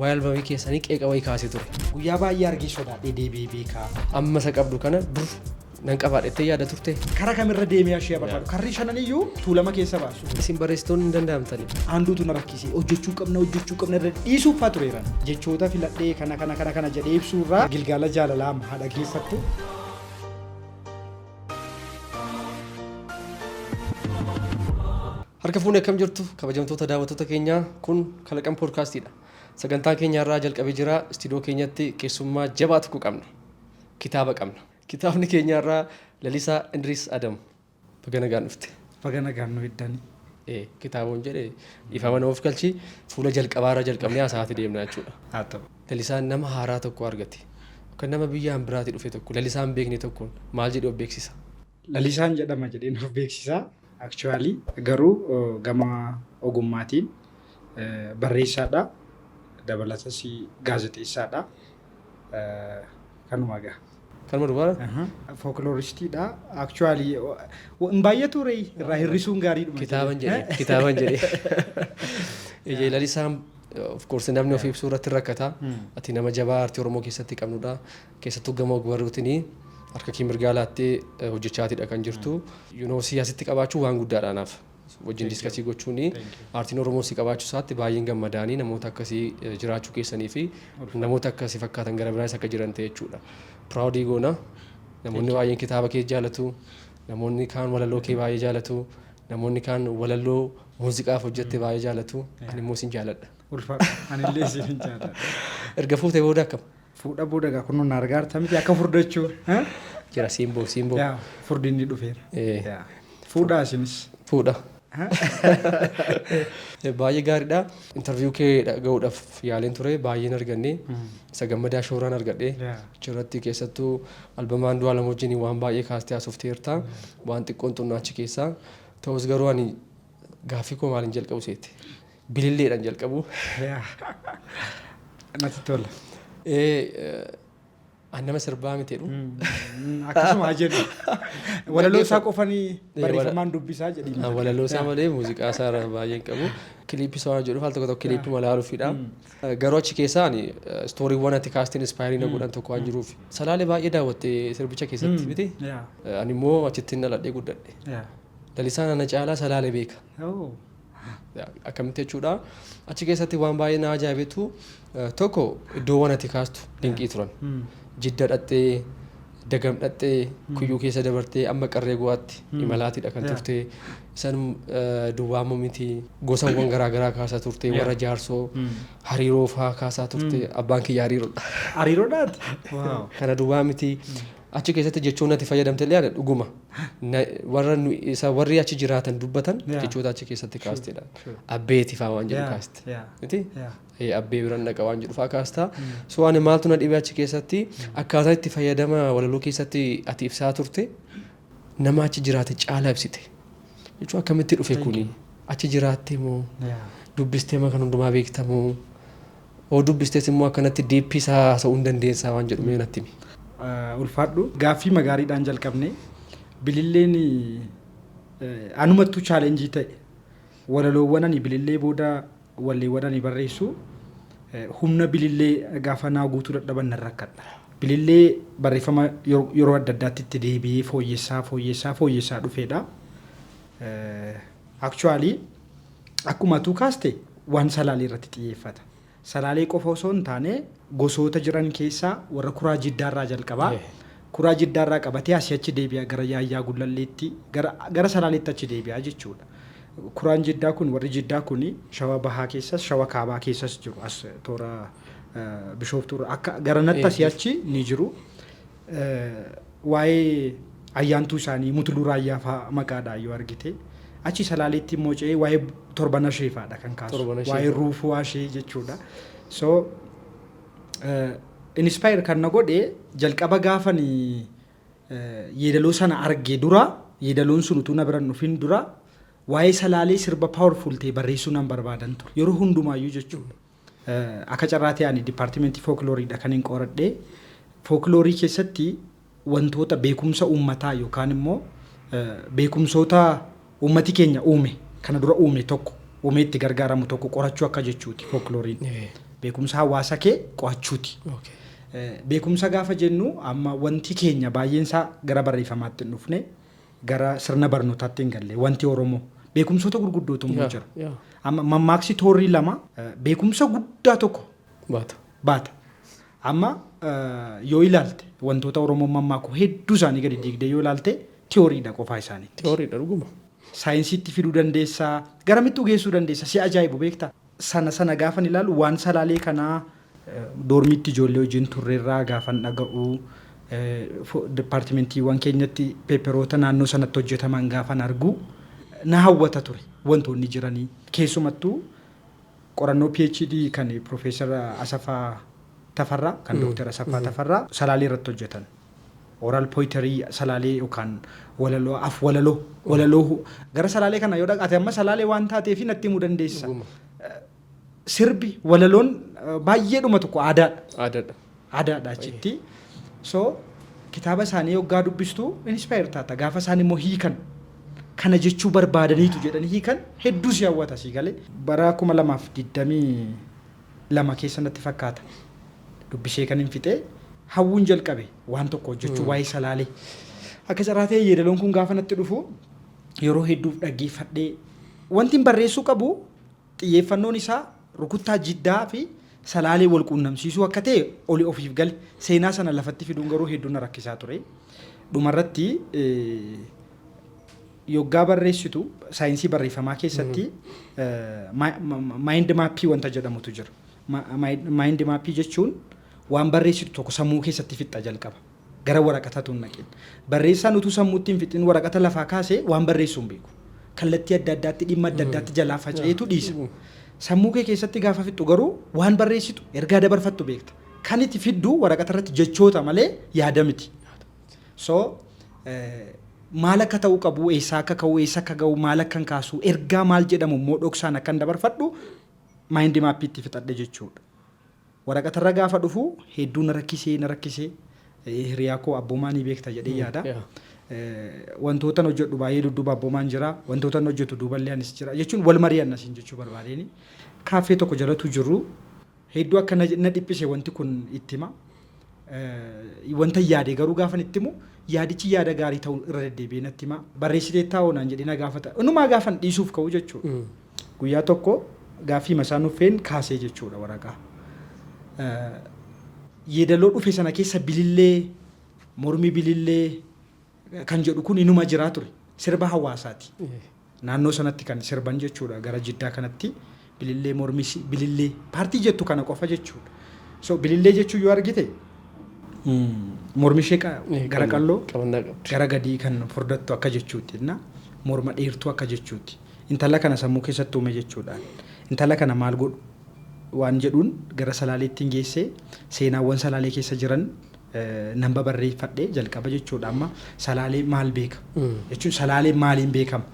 Waa'ee albamii keessanii qeeqa wayii kaasee ture. Guyyaa baay'ee argee sodaadhee deebi'ee beekaa. Amma isa qabdu kana dur nan qabaadhettee yaada turte. Kara kamirra deemee ishee barbaadu. Karri shananiyyuu Tuulama keessa baasu. Isin barreessitoonni hin danda'amtani. Aanduutu na rakkise. Hojjechuu qabna, hojjechuu qabna, irra dhiisuuf faa tureeran. Jechoota filadhee kana kana kana kana jedhee ibsuurraa gilgaala jaalalaa amma haa dhaggeeffattu. Harka fuunee akkam jirtu, kabajamtoota daawwattoota keenyaa? Kun Kalaqam Poodkaastiidha. Sagantaan keenya irraa jalqabee jira. Istiidiyoo keenyatti keessummaa jabaa tokko qabna. Kitaaba qabna. Kitaabni keenya irraa Lalisaa Indiriis Adam. Baga nagaan dhufte. Baga nagaan nu hiddani. Kitaaboon jedhe, dhiifama na of galchi, fuula jalqabaarra jalqabnee haasa'aati deemna jechuudha. Haa ta'u. Lalisaan nama haaraa tokko argate. Yookaan nama biyyaan biraatii dhufe tokko, Lalisaan hin beekne tokkoon maal jedhee of beeksisa? Lalisaan jedhama jedheen of beeksisa. Actually garuu gama ogummaatiin barreessaadha. Dabalatas gaazexeessaadha. Kanuma egaa. Kanuma duwwaadha? Folkloristiidha. Actually hin baay'atu ree, irraa hir'isuun gaariidhuma. Kitaaban jedhee. Kitaaban jedhee. Ijee Lalisaan, of course, namni of ibsuu irratti rakkata. Ati nama jabaa aartii Oromoo keessatti qabnudha. Keessattuu gama ogbarruutiin harka kee mirgaa laattee hojjechaatidha kan jirtu. Siyaasitti qabaachuu waan guddaadha anaaf. Wajjin discuss gochuun, aartiin Oromoo si qabaachuu isaatti baay'een gammadaanii, namoota akkasii jiraachuu keessanii fi namoota akkasii fakkaatan gara biraas akka jiran ta'e jechuudha. Proud goona. Namoonni baay'een kitaaba kee jaalatu. Namoonni kaan walaloo kee baay'ee jaalatu. Namoonni kaan walaloo muuziqaaf hojjette baay'ee jaalatu. Ani immoo sin jaaladha. Ulfaadha. Anillee isin jaalladha. Erga fuutee booda akkam? Fuudha booda egaa kun na argaarta miti akka furdachuu. Jira, simboo simboo. Yaa, furdinni dhufeera. Yaa. Fuudhaa isinis. Fuudha. Baay'ee gaariidha. Interview kee dhaga'uudhaaf yaaleen ture, baay'een arganne. Isa Gammadaa Shooraan argadhe. Achirratti keessattuu albama Andu'aalam wajjin waan baay'ee kaastee haasofteerta. Waan xiqqoon xunnaa achi keessaa. Ta'us garuu ani gaaffii koo maaliin jalqabu seete? Bililleedhaan jalqabu. Yaa. Natti tola. Ani nama sirbaa miti jedhu. Akkasuma haa jennu. Walaloo isaa qofanii barreeffamaan dubbisaa jedhii. Walaloo isaa malee muuziqaa isaa irraa baay'ee hin qabu. Kiliippii isaa waan jedhuuf al tokko tokko kiliippii malaaluufidha. Garuu achi keessaa ani stooryiiwwan ati kaastiin inspire na godhan tokko waan jiruuf. Salaalee baay'ee daawwatte sirbicha keessatti miti? Yaa. Ani immoo achittiin dhaladhee guddadhe. Yaa. Lalisaan ana caalaa Salaalee beeka. Oh. Akkamitti jechuudha. Achi keessatti waan baay'ee na ajaa'ibetu tokko, iddoowwan ati kaastu dinqii turan. Jidda dhattee, Dagam dhattee, Kuyyuu keessa dabartee, amma Qarree Gu'aatti imalaatiidha kan turte. Isaan duwwaa immoo miti, gosawwan garaa garaa kaasaa turte, warra Jaarsoo, Hariiroo fa'aa kaasaa turte. Abbaan kiyya Hariiroodha. Hariiroodhaati? Wow. Kana duwwaa miti. Achi keessatti jechoonni ati fayyadamte illee dhuguma. Warra isa warri achi jiraatan dubbatan jechoota achi keessatti kaastedha. Abbeeti fa'aa waan jedhu kaaste. Miti? Abbee biran dhaqa waan jedhu fa'aa kaasta. So ani maaltu na dhibe, achi keessatti akkaataa itti fayyadama walaloo keessatti ati ibsaa turte nama achi jiraate caalaa ibsite. Jechuun akkamitti dhufe kuni? Achi jiraatte moo? Dubbistee moo kan hundumaa beekta moo? Hoo dubbistees immoo akkanatti deep isaa haasa'uu hin dandeessaa waan jedhu mee natti himi. Ulfaadhu. Gaaffii magaariidhaan jalqabne. Bililleen anumattuu challenge ta'e. Walaloowwan ani Bilillee booda, walleewwan ani barreessu humna Bilillee gaafa naa guutuu dadhaban nan rakkadha. Bilillee barreeffama yeroo adda addaatti itti deebi'ee fooyyessaa fooyyessaa fooyyessaa dhufeedha. Actually akkuma atuu kaaste waan Salaalee irratti xiyyeeffata. Salaalee qofa osoo hin taane gosoota jiran keessaa warra Kuraa Jiddaarraa jalqabaa. Kuraa Jiddaarraa qabatee asii achi deebi'a, gara Yaayyaa Gullalleetti, gara Salaaleetti achi deebi'a jechuudha. Kuraan Jiddaa kun, warri Jiddaa kun Shawa Bahaa keessas Shawa Kaabaa keessas jiru, as toora Bishooftuurra akka garanatti asii achi ni jiru. Waa'ee ayyaantuu isaanii Mutuluu Raayyaa fa'aa maqaadhaa yoo argite. Achi Salaaleetti immoo ce'ee waa'ee Torban Ashee fa'aadha kan kaasu. Torban Ashee. Waa'ee Ruufuu Ashee jechuudha. So inspire kan na godhe, jalqaba gaafani yeedaloo sana arge dura, yeedaloon sun utuu na bira hin dhufin dura, waa'ee Salaalee sirba powerful ta'e barreessuu nan barbaadan ture. Yeroo hundumaayyuu jechuudha. Akka carraa ta'e ani dipaartimentii fooklooriidha kan hin qoradhe. Fookiloorii keessatti wantoota beekumsa uummataa yookaan immoo beekumsoota uummati keenya uume, kana dura uume tokko, uumee itti gargaaramu tokko qorachuu akka jechuuti fooklooriin. Beekumsa hawaasa kee qo'achuuti. Beekumsa gaafa jennu, amma wanti keenya baay'een isaa gara barreeffamaatti hin dhufne, gara sirna barnootaatti hin galle. Wanti Oromoo beekumsoota gurguddootu immoo jira. Amma mammaaksi toorrii lama beekumsa guddaa tokko baata. Baata. Amma yoo ilaalte, wantoota Oromoon mammaaku hedduu isaanii gadi diigdee yoo ilaalte, tiyooriidha qofaa isaaniitti. Tiyooriidha, dhuguma. Saayinsiitti fiduu dandeessaa, garamittuu geessuu dandeessa, si ajaa'ibu beektaa. Sana sana gaafan ilaalu, waan Salaalee kanaa doormiitti ijoollee wajjin turreerraa gaafan dhaga'u, dipaartimentiiwwan keenyatti paperoota naannoo sanatti hojjetaman gaafan argu, na hawwata ture wantoonni jiranii. Keessumattuu qorannoo PhD kan Profeesar Asafaa Tafarraa, kan Dooktar Asaffaa Tafarraa Salaalee irratti hojjetan. Oral poetry Salaalee yookaan walaloo, af walaloo gara Salaalee kana yoo dhaqate, amma Salaalee waan taateef natti himuu dandeessa. Sirbi walaloon baay'eedhuma tokko aadaadha. Aadaadha. Aadaadha achitti. So kitaaba isaanii yoggaa dubbistu inspire taata. Gaafa isaan immoo hiikan, kana jechuu barbaadaniitu jedhanii hiikan, hedduu si hawwata, si galee. Bara 2022 keessa natti fakkaata. Dubbisee kan hin fixee hawwuun jalqabe waan tokko hojjechuu waa'ee Salaalee. Akka carraa ta'e yeedaloon kun gaafa natti dhufu, yeroo hedduuf dhaggeeffadhee, wanti hin barreessuu qabu xiyyeeffannoon isaa rukuttaa Jiddaa fi Salaalee wal quunnamsiisuu akka ta'e oli ofiif gale. Seenaa sana lafatti fiduun garuu hedduu na rakkisaa ture. Dhumarratti yoggaa barreessitu, saayinsii barreeffamaa keessatti mind mapii wanta jedhamutu jira. Mind mapii jechuun waan barreessitu tokko sammuu keessatti fixxa jalqaba. Gara waraqataatu hin naqin. Barreessaan utuu sammuutti hin fixin waraqata lafaa kaasee waan barreessu hin beeku. Kallattii adda addaatti, dhimma adda addaatti jalaa faca'eetu dhiisa. Sammuu kee keessatti gaafa fixxu garuu waan barreessitu, ergaa dabarfattu beekta. Kan itti fiddu waraqata irratti jechoota malee yaada miti. So maal akka ta'uu qabu, eessaa akka ka'u, eessa akka ga'u, maal akka hin kaasu, ergaa maal jedhamu immoo dhoksaan akka hin dabarfadhu mind mapiitti fixadhe jechuudha. Waraqatarra gaafa dhufu hedduu na rakkisee, na rakkisee. Hiriyaa koo Abboomaa ni beekta jedhee yaada. Wantoota hojjedhu baay'ee dudduuba Abboomaan jira. Wantoota hojjetu duuballee anis jira. Jechuun wal mari'anna siin jechuu barbaadeen. Kaaffee tokko jalatu jiru, hedduu akka na dhiphise wanti kun itti hima. Wanta yaade garuu gaafan itti himu, yaadichi yaada gaarii ta'uu irra deddeebi'ee natti hima. Barreessitee taa'uu naan jedhee na gaafata. Innumaa gaafan dhiisuuf ka'u jechuudha. Guyyaa tokko gaaffii masaa nuffeen kaasee jechuudha waraqaa. Yeedaloo dhufe sana keessa bilillee, mormi bilillee kan jedhu kun inuma jiraa ture. Sirba hawaasaati. Naannoo sanatti kan sirban jechuudha, gara Jiddaa kanatti bilillee, mormi bilillee paartii jettu kana qofa jechuudha. So bilillee jechuun yoo argite, mormi ishee gara qalloo Qabannaa qabdi. gara gadii kan furdattu akka jechuutti, na morma dheertuu akka jechuutti. Intala kana sammuu keessatti uume jechuudha. Intala kana maal godhu waan jedhuun gara Salaaleetti hin geessee, seenaawwan Salaalee keessa jiran nan babarreeffadhee jalqaba jechuudha. Amma Salaalee maal beeka jechuun, Salaalee maaliin beekama?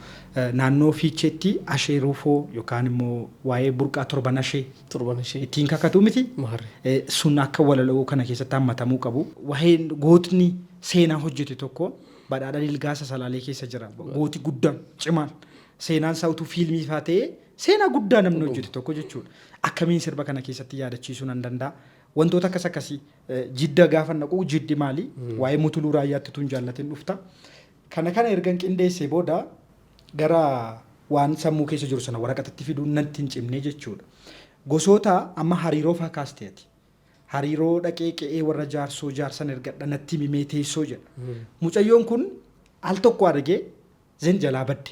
Naannoo Fiicheetti ashee ruufoo yookaan immoo waa'ee burqaa Torban Ashee Torban Ashee. ittiin kakatu miti. Maarree. Sun akka walaloo kana keessatti hammatamuu qabu. Waa'een gootni seenaa hojjete tokko Badhaadha Dilgaasa Salaalee keessa jira. Gooti guddaan cimaan seenaan isaa utuu fiilmii faa ta'ee, seenaa guddaa namni hojjete tokko jechuudha. Akkamiin sirba kana keessatti yaadachiisuu nan danda'a? Wantoota akkas akkasii, Jidda gaafa naqu, Jiddi maali? Waa'ee Mutuluu Raayyaatti tun jaallatin dhufta. Kana kana ergan qindeessee booda, gara waan sammuu keessa jiru sana waraqatatti fiduun natti hin cimne jechuudha. Gosoota amma hariiroo faa kaasteeti. Hariiroo dhaqee qe'ee warra Jaarsoo jaarsan ergadha, natti himimee teessoo jedha. Mucayyoon kun al tokko argee zin jalaa badde.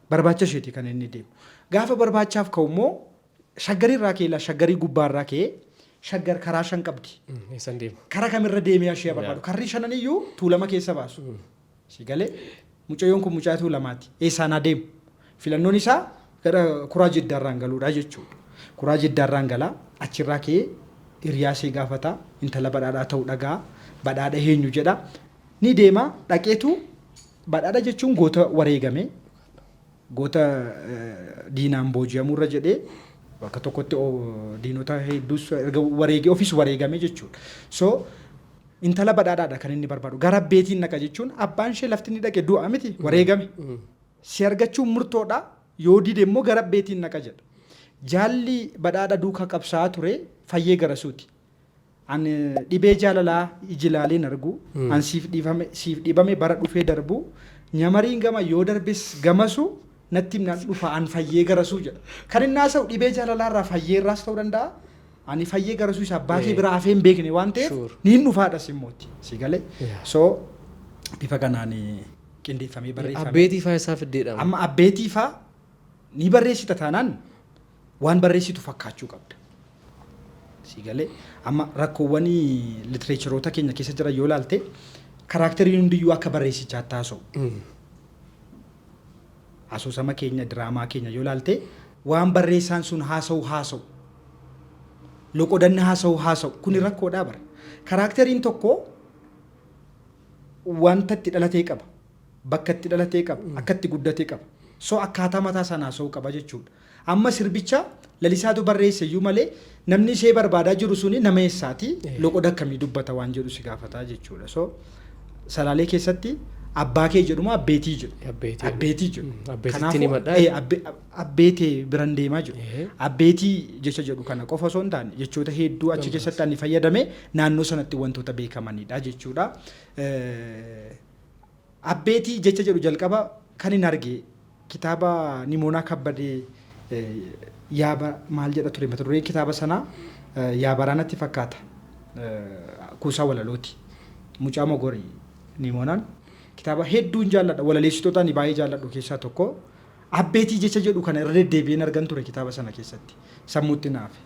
Barbaacha isheeti kan inni deemu. Gaafa barbaachaaf ka'u immoo Shaggarii irraa ka'ee, Shaggarii gubbaarraa ka'ee, Shaggar karaa shan qabdi. Eessan deema? Kara kamirra deemee ishee barbaadu? Karri shanan iyyuu Tuulama keessa baasu. Si galee, mucayyoon kun mucaa Tuulamaati. Eessaan adeemu? Filannoon isaa gara Kuraa Jiddaarraan galuudha jechuudha. Kuraa Jiddaarraan galaa, achirraa ka'ee hiriyaa ishee gaafata, intala Badhaadhaa ta'uu dhagaa, Badhaadha eenyu jedha. Ni deema, dhaqeetu Badhaadha jechuun goota wareegame, goota diinaan booji'amuurra jedhee bakka tokkotti diinota hedduus erga wareegee ofiis wareegame jechuudha. So intala Badhaadhaadha kan inni barbaadu. Gara abbeetiin dhaqa jechuun abbaan ishee lafti inni dhaqe du'a miti, wareegame. Si argachuun murtoodha, yoo dide immoo gara abbeetiin dhaqa jedha. Jaalli Badhaadha duukaa qabsaa'aa ture Fayyee Garasuuti. An dhibee jaalalaa iji ilaaleen argu, an siif dhiifame, siif dhibame bara dhufee darbu, nyamariin gama yoo darbes gamasu natti himnaan dhufa an Fayyee Garasuu jedha. Kan inni haasa'u dhibee jaalalaa irraa Fayyee irraas ta'uu danda'a. Ani Fayyee Garasuu isa abbaa kee biraa hafee hin beekne waan ta'eef niin dhufaadhas immooti. Si galee? So bifa kanaan qindeeffamee barreeffame. Abbeetii faa isaa fiddeedha. Amma abbeetii faa ni barreessita taanaan waan barreessitu fakkaachuu qabda. Si galee? Amma rakkoowwan literatureoota keenya keessa jiran yoo ilaalte, characteriin hundiyyuu akka barreessichaatti haasa'u. Asoosama keenya, diraamaa keenya yoo ilaalte, waan barreessaan sun haasa'u haasa'u. Loqodanni haasa'u haasa'u. Kuni rakkoodhaa bara. Characteriin tokko wanta itti dhalatee qaba. Bakka itti dhalatee qaba. Akka itti guddatee qaba. So akkaataa mataa sana haasa'uu qaba jechuudha. Amma sirbicha Lalisaatu barreesse iyyuu malee namni ishee barbaadaa jiru suni nama eessaati, loqoda akkamii dubbata waan jedhu si gaafataa jechuudha. So Salaalee keessatti abbaa kee jedhu moo abbeetii jedhu? Abbeetii. Abbeetii jedhu. Abbeetitti ni madhaa. Abbeetee biran deemaa jiru. Abbeetii jecha jedhu kana qofa osoo hin taane jechoota hedduu achi keessatti ani fayyadame naannoo sanatti wantoota beekamanidha jechuudha. Abbeetii jecha jedhu jalqaba kan hin arge kitaaba Nimoonaa Kabbadee, yaaba maal jedha ture mata dureen kitaaba sanaa, Yaabaraa natti fakkaata. Kuusaa walalooti. Mucaa Mogorii Nimoonaan kitaaba hedduun jaalladha. Walaleessitoota ani baay'ee jaalladhu keessaa tokko. Abbeetii jecha jedhu kana irra deddeebi'een argan ture kitaaba sana keessatti. Sammuutti naafe.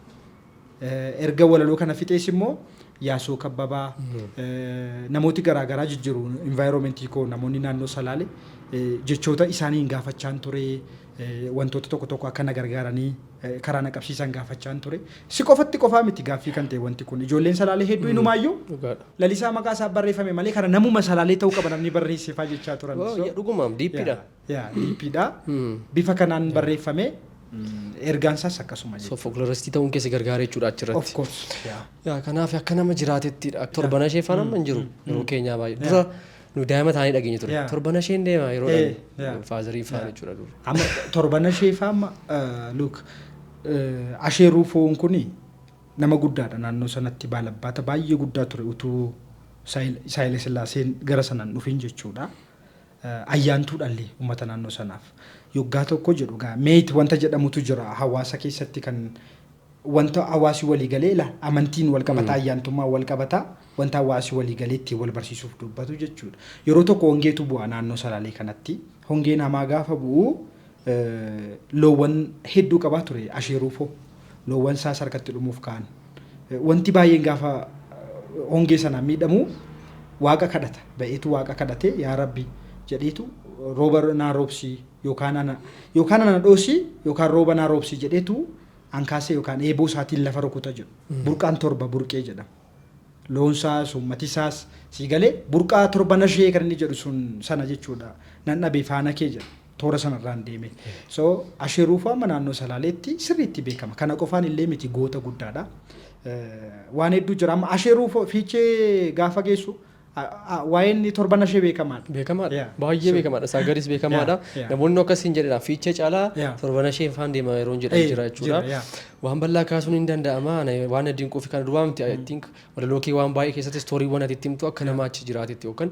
Erga walaloo kana fixees immoo Yaasoo Kabbabaa, namooti garaagaraa jijjiru environmentii koo, namoonni naannoo Salaale jechoota isaaniin gaafachaan ture, wantoota tokko tokko akka na gargaaranii karaa na qabsiisan gaafachaan ture. Si qofatti qofaa miti gaaffii kan ta'e wanti kun, ijoolleen Salaalee hedduu inumaayyuu Lalisaa maqaa isaa barreeffame malee kana namuma Salaalee ta'uu qaba namni barreessefaa jechaa turan. Dhugumaam deepiidha. Yaa, deepiidha. Bifa kanaan barreeffame, ergaan isaas akkasuma So folkloristii ta'uun keessa gargaara jechuudha achirratti. Of course. Yaa, kanaaf akka nama jiraatettidha. Torbana ishee faana amma hin jiru yeroo keenyaa baay'ee. Dura nu daa'ima taanii dhageenya ture. Torbana isheen deema yeroo fatherii faana jechuudha dur. Amma torbana ishee faa amma, look, Ashee Ruufoon kuni nama guddaadha naannoo sanatti, baalabbaata baay'ee guddaa ture utuu Saayile Sillaaseen gara sanaan dhufin jechuudha. Ayyaantuudhallee uummata naannoo sanaaf. Yoggaa tokko jedhu gaa meet wanta jedhamutu jira hawaasa keessatti, kan wanta hawaasi walii galee ila amantiin wal qabataa, ayyaantummaan wal qabataa, wanta hawaasi walii galee ittiin wal barsiisuuf dubbatu jechuudha. Yeroo tokko hongeetu bu'a naannoo Salaalee kanatti. Hongeen hamaa gaafa bu'u loowwan hedduu qabaa ture Ashee Ruufoo. Loowwan isaas harkatti dhumuuf ka'an. Wanti baay'een gaafa hongee sanaan miidhamu waaqa kadhata. Ba'eetu waaqa kadhate, "Yaa Rabbi," jedheetu, "rooba naa roobsii yookaan ana dhoosii yookaan rooba naa roobsii," jedheetu ankaasee yookaan eeboo isaatiin lafa rukuta jedhu. Burqaan torba burqee jedhama. Loonsaas uummatisaas sii galee burqaa torban ashee kan inni jedhu sun sana jechuudha. "Nan dhabe faana kee," jedha. Toora sanarraan deeme. So Ashee Ruufoo amma naannoo Salaaleetti sirriitti beekama. Kana qofaan illee miti, goota guddaadha. Waan hedduu jira. Amma Ashee Ruufoo Fiichee gaafa geessu waa'een torban ashee beekamaadha. Beekamaadha. Baay'ee beekamaadha. Isaa gadis beekamaadha. Namoonni akkasiin jedhedha. Fiichee caalaa torban ashee faan deema yeroo jedhan jira jechuudha. Waan bal'aa kaasuun hin danda'ama. Waan dinquu fi kana duwwaa miti. I think walaloo kee waan baay'ee keessatti storywwan ati itti himtu akka nama achi jiraatetti yookaan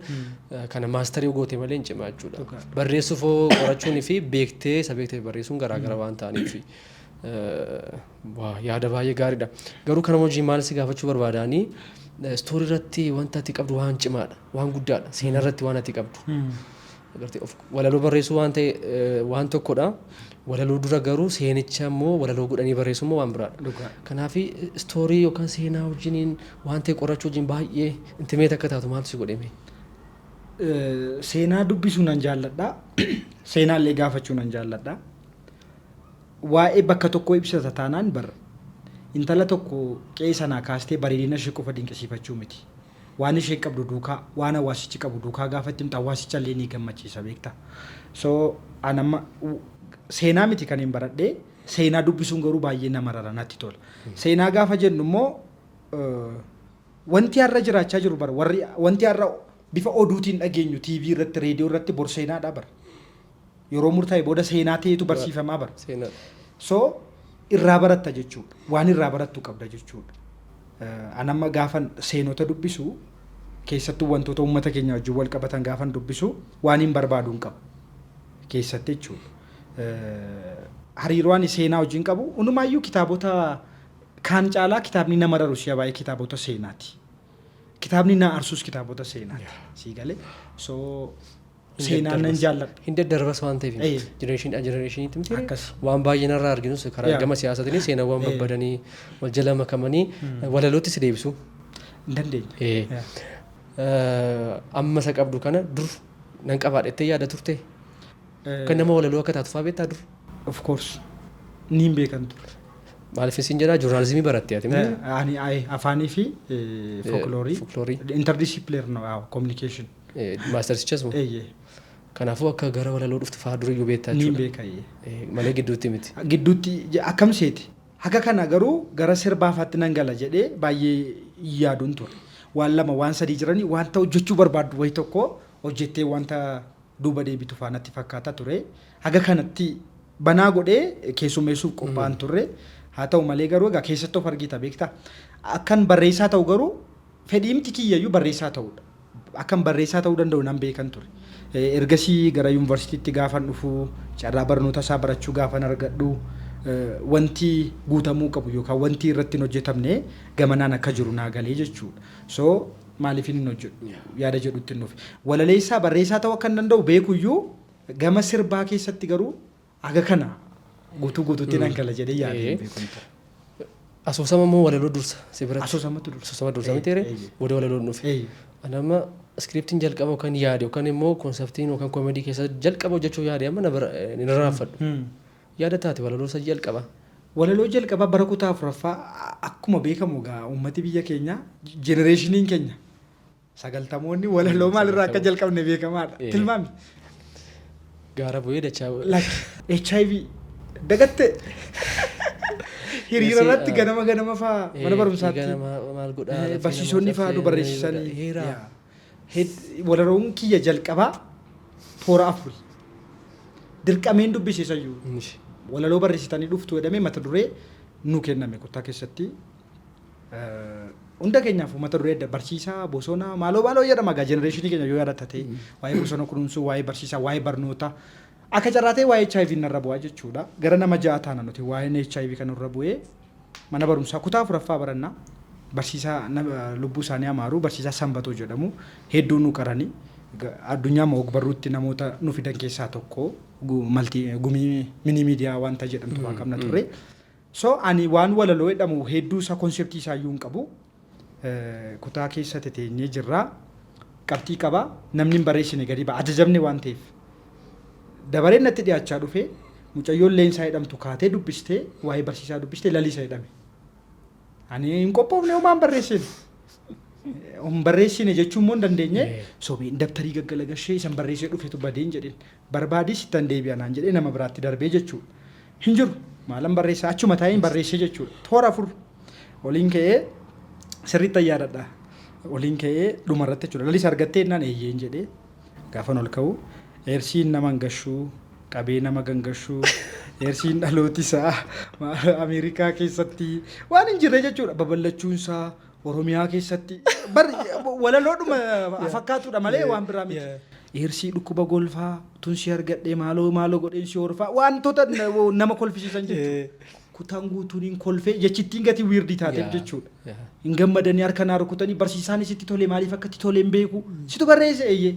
kana masterii goote malee hin cimaa jechuudha. Barreessuuf qorachuunii fi beektee isa beektee barreessuun garaagara waan ta'aniif. Yaada baay'ee gaariidha. Garuu kana hojii maal si gaafachuu barbaadaanii, story irratti wanta ati qabdu waan cimaadha, waan guddaadha. Seenaa irratti waan ati qabdu. Walaloo barreessuu waan ta'e waan tokkodha. Walaloo dura garuu seenicha immoo walaloo godhanii barreessuu immoo waan biraadha. Kanaaf story yookaan seenaa wajjiniin waan ta'e qorachuu wajjin baay'ee intimate akka taatu maaltu si godheme? Seenaa dubbisuu nan jaalladha. Seenaa illee gaafachuu nan jaalladha. Waa'ee bakka tokkoo ibsata taanaan bar intala tokko qe'ee sanaa kaastee bareedina ishee qofa dinqisiifachuu miti. Waan isheen qabdu duukaa, waan hawaasichi qabu duukaa gaafa itti himtu hawaasicha illee ni gammachiisa, beekta. So an amma seenaa miti kan hin baradhee, seenaa dubbisuun garuu baay'ee nama rara, natti tola. Seenaa gaafa jennu immoo wanti har'a jiraachaa jiru bara warri wanti har'a bifa oduutiin dhageenyu TV irratti, reediyoo irratti bor seenaadha bara. Yeroo murtaa'e booda seenaa ta'etu barsiifamaa bara. So irraa baratta jechuudha. Waan irraa barattu qabda jechuudha. Anamma gaafan seenota dubbisu, keessattuu wantoota uummata keenya wajjin wal qabatan gaafan dubbisu, waan hin barbaadu hin qabu keessatti jechuudha. Hariiroo ani seenaa wajjin qabu, hundumaayyuu kitaabota kaan caalaa kitaabni nama raru si'a baay'ee kitaabota seenaati. Kitaabni na arsus kitaabota seenaati. Sii galee? So seenaan nan jaalladha. Hin daddarbas waan ta'eef generation generationitti miti waan baay'ee narraa arginus karaa gama siyaasaatiin seenaawwan babbadanii wal jala makamanii walalootti si deebisu. Hin dandeenya. Amma isa qabdu kana dur nan qabaadhettee yaada turte? Kan nama walaloo akka taatu fa'aa beektaa dur? Of course. Ni hin beekan ture. Maaliif isin jedhaa, journalismii baratte ati? Ani afaanii fi folkloorii. Folkloorii. Interdisciplinary communication. Mastersichas moo? Eeyyee. Kanaafuu akka gara walaloo dhuftu fa'aa duriyyuu beektaa Ni jechuudha. beeka, eeyyee. Malee gidduutti miti. Gidduutti akkam seeti. Haga kana garuu gara sirbaafaatti nan gala jedhee baay'ee yaaduun ture. Waan lama, waan sadii jiranii, wanta hojjechuu barbaaddu wayi tokko hojjettee wanta duuba deebitu faanatti fakkaata ture. Haga kanatti banaa godhee keessummeessuuf qophaa'an turre. Haa ta'u malee garuu egaa keessatti of argita, beektaa. Akkan barreessaa ta'u garuu fedhiimti kiyyayyuu barreessaa ta'uudha. Akkan barreessaa ta'uu danda'u nan beekan ture. Ergasii gara yuunivarsiitiitti gaafan dhufu, carraa barnoota isaa barachuu gaafan argadhu, wanti guutamuu qabu yookaan wanti irratti hin hojjetamne gamanaan akka jiru naa galee jechuudha. So maaliif hin hojjedhu yaada jedhutti hin dhufe. Walaleessaa barreessaa ta'uu akka hin danda'u beekuyyuu, gama sirbaa keessatti garuu haga kana guutuu guutuutti nan gala jedhee yaadee hin beekun ture. Asoosama moo walaloo dursa si biratti? Asoosamatu dursa. Asoosama dursa miti ree? Booda walaloon dhufe. Ani amma scriptiin jalqaba yookaan yaade yookaan immoo conceptiin yookaan comedy keessa jalqaba hojjechuu yaade amma na bira hin irraanfadhu. Yaada taate walaloo isa jalqaba. Walaloo jalqabaa bara kutaa afuraffaa. Akkuma beekamu egaa uummati biyya keenya, generationiin keenya 90moonni, walaloo maalirraa akka jalqabne beekamaadha. Tilmaami. Gaara bu'ee dachaa. Like HIV dagatte, hiriira irratti ganama ganama faa mana barumsaatti Ganama maal godhaa? Lafee barsiisonni nama faa nu cabsee, barreessisanii. Heera. Yaa. Walaloon kiyya jalqabaa toora afuri. Dirqameen dubbisiisayyuu. Walaloo barreessitanii dhuftu jedhamee mata duree nu kenname kutaa keessatti. Hunda keenyaaf mata duree adda, barsiisaa bosona maaloo maaloo jedhama. Egaa generationii keenya yoo yaadatta ta'e, waa'ee bosona kunuunsuu, waa'ee barsiisaa, waa'ee barnoota, akka carraa ta'e waa'ee HIV narra bu'aa jechuudha. Gara nama ja'a taana nuti waa'een HIV kan nurra bu'ee. Mana barumsaa kutaa afuraffaa barannaa, barsiisaa lubbuu isaanii amaaru, barsiisaa Sanbatoo jedhamu, hedduu nu qaranii addunyaa ogbarruutti namoota nu fidan keessaa tokko, malti gumii mini miidiyaa wanta jedhamtu waan qabna turre. So ani waan walaloo jedhamu hedduu isaa conceptii isaa iyyuu hin qabu. Kutaa keessa teteenyee jirra. Qabxii qaba. Namni hin barreessine gadi ba'a. Ajajamne waan ta'eef. Dabareen natti dhiyaachaa dhufe, mucayyoon Leensaa jedhamtu kaatee dubbistee, waa'ee barsiisaa dubbistee, lalisa jedhame. Ani hin qophoofne, homaa hin barreessine. Hin barreessine jechuun immoo hin dandeenye. Sobeen dabtarii gaggalagashee isan barreessee dhufetu badeen jedheen. Barbaadis ittan deebi'a naan jedhee nama biraatti darbee jechuudha. Hin jiru. Maalan barreessaa, achuma taa'ee hin barreessee jechuudha. Toora afur. Oliin ka'ee, sirriitti yaadadha. Oliin ka'ee dhumarratti jechuudha. Lalisa argattee jennaan eeyyeen jedhee gaafan ol ka'u, eersiin nama gashuu qabee nama gangashuu, eersiin dhalooti isaa Ameerikaa keessatti waan hin jirre jechuudha. Babal'achuun isaa Oromiyaa keessatti bar walaloodhuma fakkaatudha malee waan biraa miti. Eersii dhukkuba golfaa tunsi argadhee maaloo maaloo godheen si horfaa, wantoota nama kolfisiisan jechuudha. Kutaan guutuun hin kolfee, jechittiin gatii weirdii taateef jechuudha. Hin gammadanii harka naa rukutanii, barsiisaanis itti tole, maaliif akka itti tole hin beeku. Situ barreesse? Eeyyee.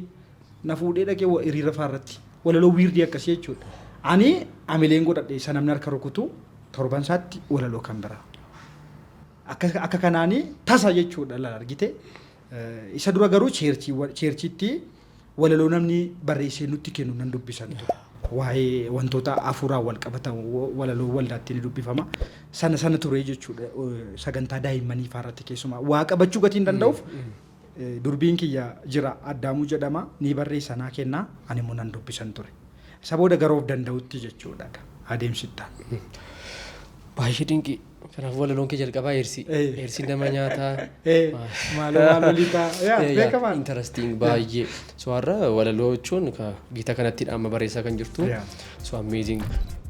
Na fuudhee dhaqee hiriira faarratti walaloo weirdii akkasii jechuudha. Ani amileen godhadhe, isa namni harka rukutu torban isaatti walaloo kan biraa. Akka kanaanii tasa jechuudha laala argite. Isa dura garuu churchiitti walaloo namni barreessee nutti kennu nan dubbisan ture. Waa'ee wantoota hafuuraan wal qabatan walaloo waldaatti ni dubbifama. Sana sana ture jechuudha. Sagantaa daa'immanii faarratti keessumaa waa qabachuu gatii hin danda'uuf, durbiin kiyya jira, Addaamuu jedhama, ni barreessa naa kennaa, ani immoo nan dubbisan ture. Isa booda gara of danda'utti jechuudha adeemsitta. Baay'ee dinqii. Kanaafuu walaloon kee jalqabaa eersii. Eersiin nama nyaataa. Maaloo maaloo lixaa. Yaa beekamaa. Interesting baay'ee. So har'a walaloo jechuun gita kanatti amma barreessaa kan jirtu. So amazing.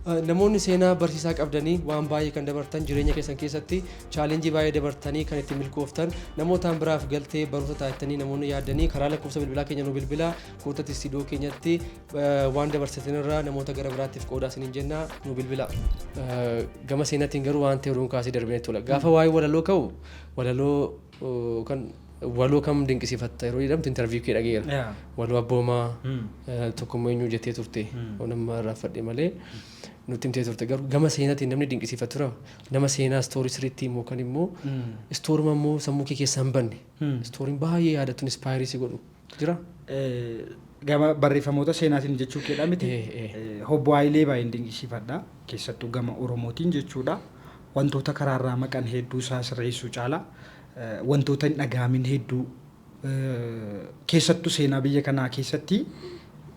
Namoonni seenaa barsiisaa qabdanii, waan baay'ee kan dabartan, jireenya keessan keessatti challenge baay'ee dabartanii kan ittiin milkooftan, namootaan biraaf galtee barumsa taatanii, namoonni yaaddanii karaa lakkoofsa bilbilaa keenya nu bilbilaa kootatti istiidiyoo keenyatti waan dabarsatanirraa namoota gara biraattiif qoodaa isiniin jenna, nu bilbilaa. Gama seenaatiin garuu waan ta'e oduun kaasee darbinee tola. Gaafa waa'ee walaloo ka'u, walaloo kan waloo kam dinqisiifatta yeroo jedhamtu interview kee dhageera. Waloo Abboomaa tokkommoo eenyu jettee turte, nama irraanfadhe malee nutti himtee turte. Garuu gama seenaatiin namni dinqisiifatu tura, nama seenaa story sirriitti immoo kan immoo storyma immoo sammuu kee keessaa hin banne, storyn baay'ee yaadattu, inspire si godhu jira. Gama barreeffamoota seenaatiin jechuu keedha miti? Obbo Hayilee baay'een dinqisiifadha, keessattuu gama Oromootiin jechuudha. Wantoota karaarraa maqan hedduu isaa sirreessuu caala wantoota hin dhaga'amin hedduu, keessattuu seenaa biyya kanaa keessatti,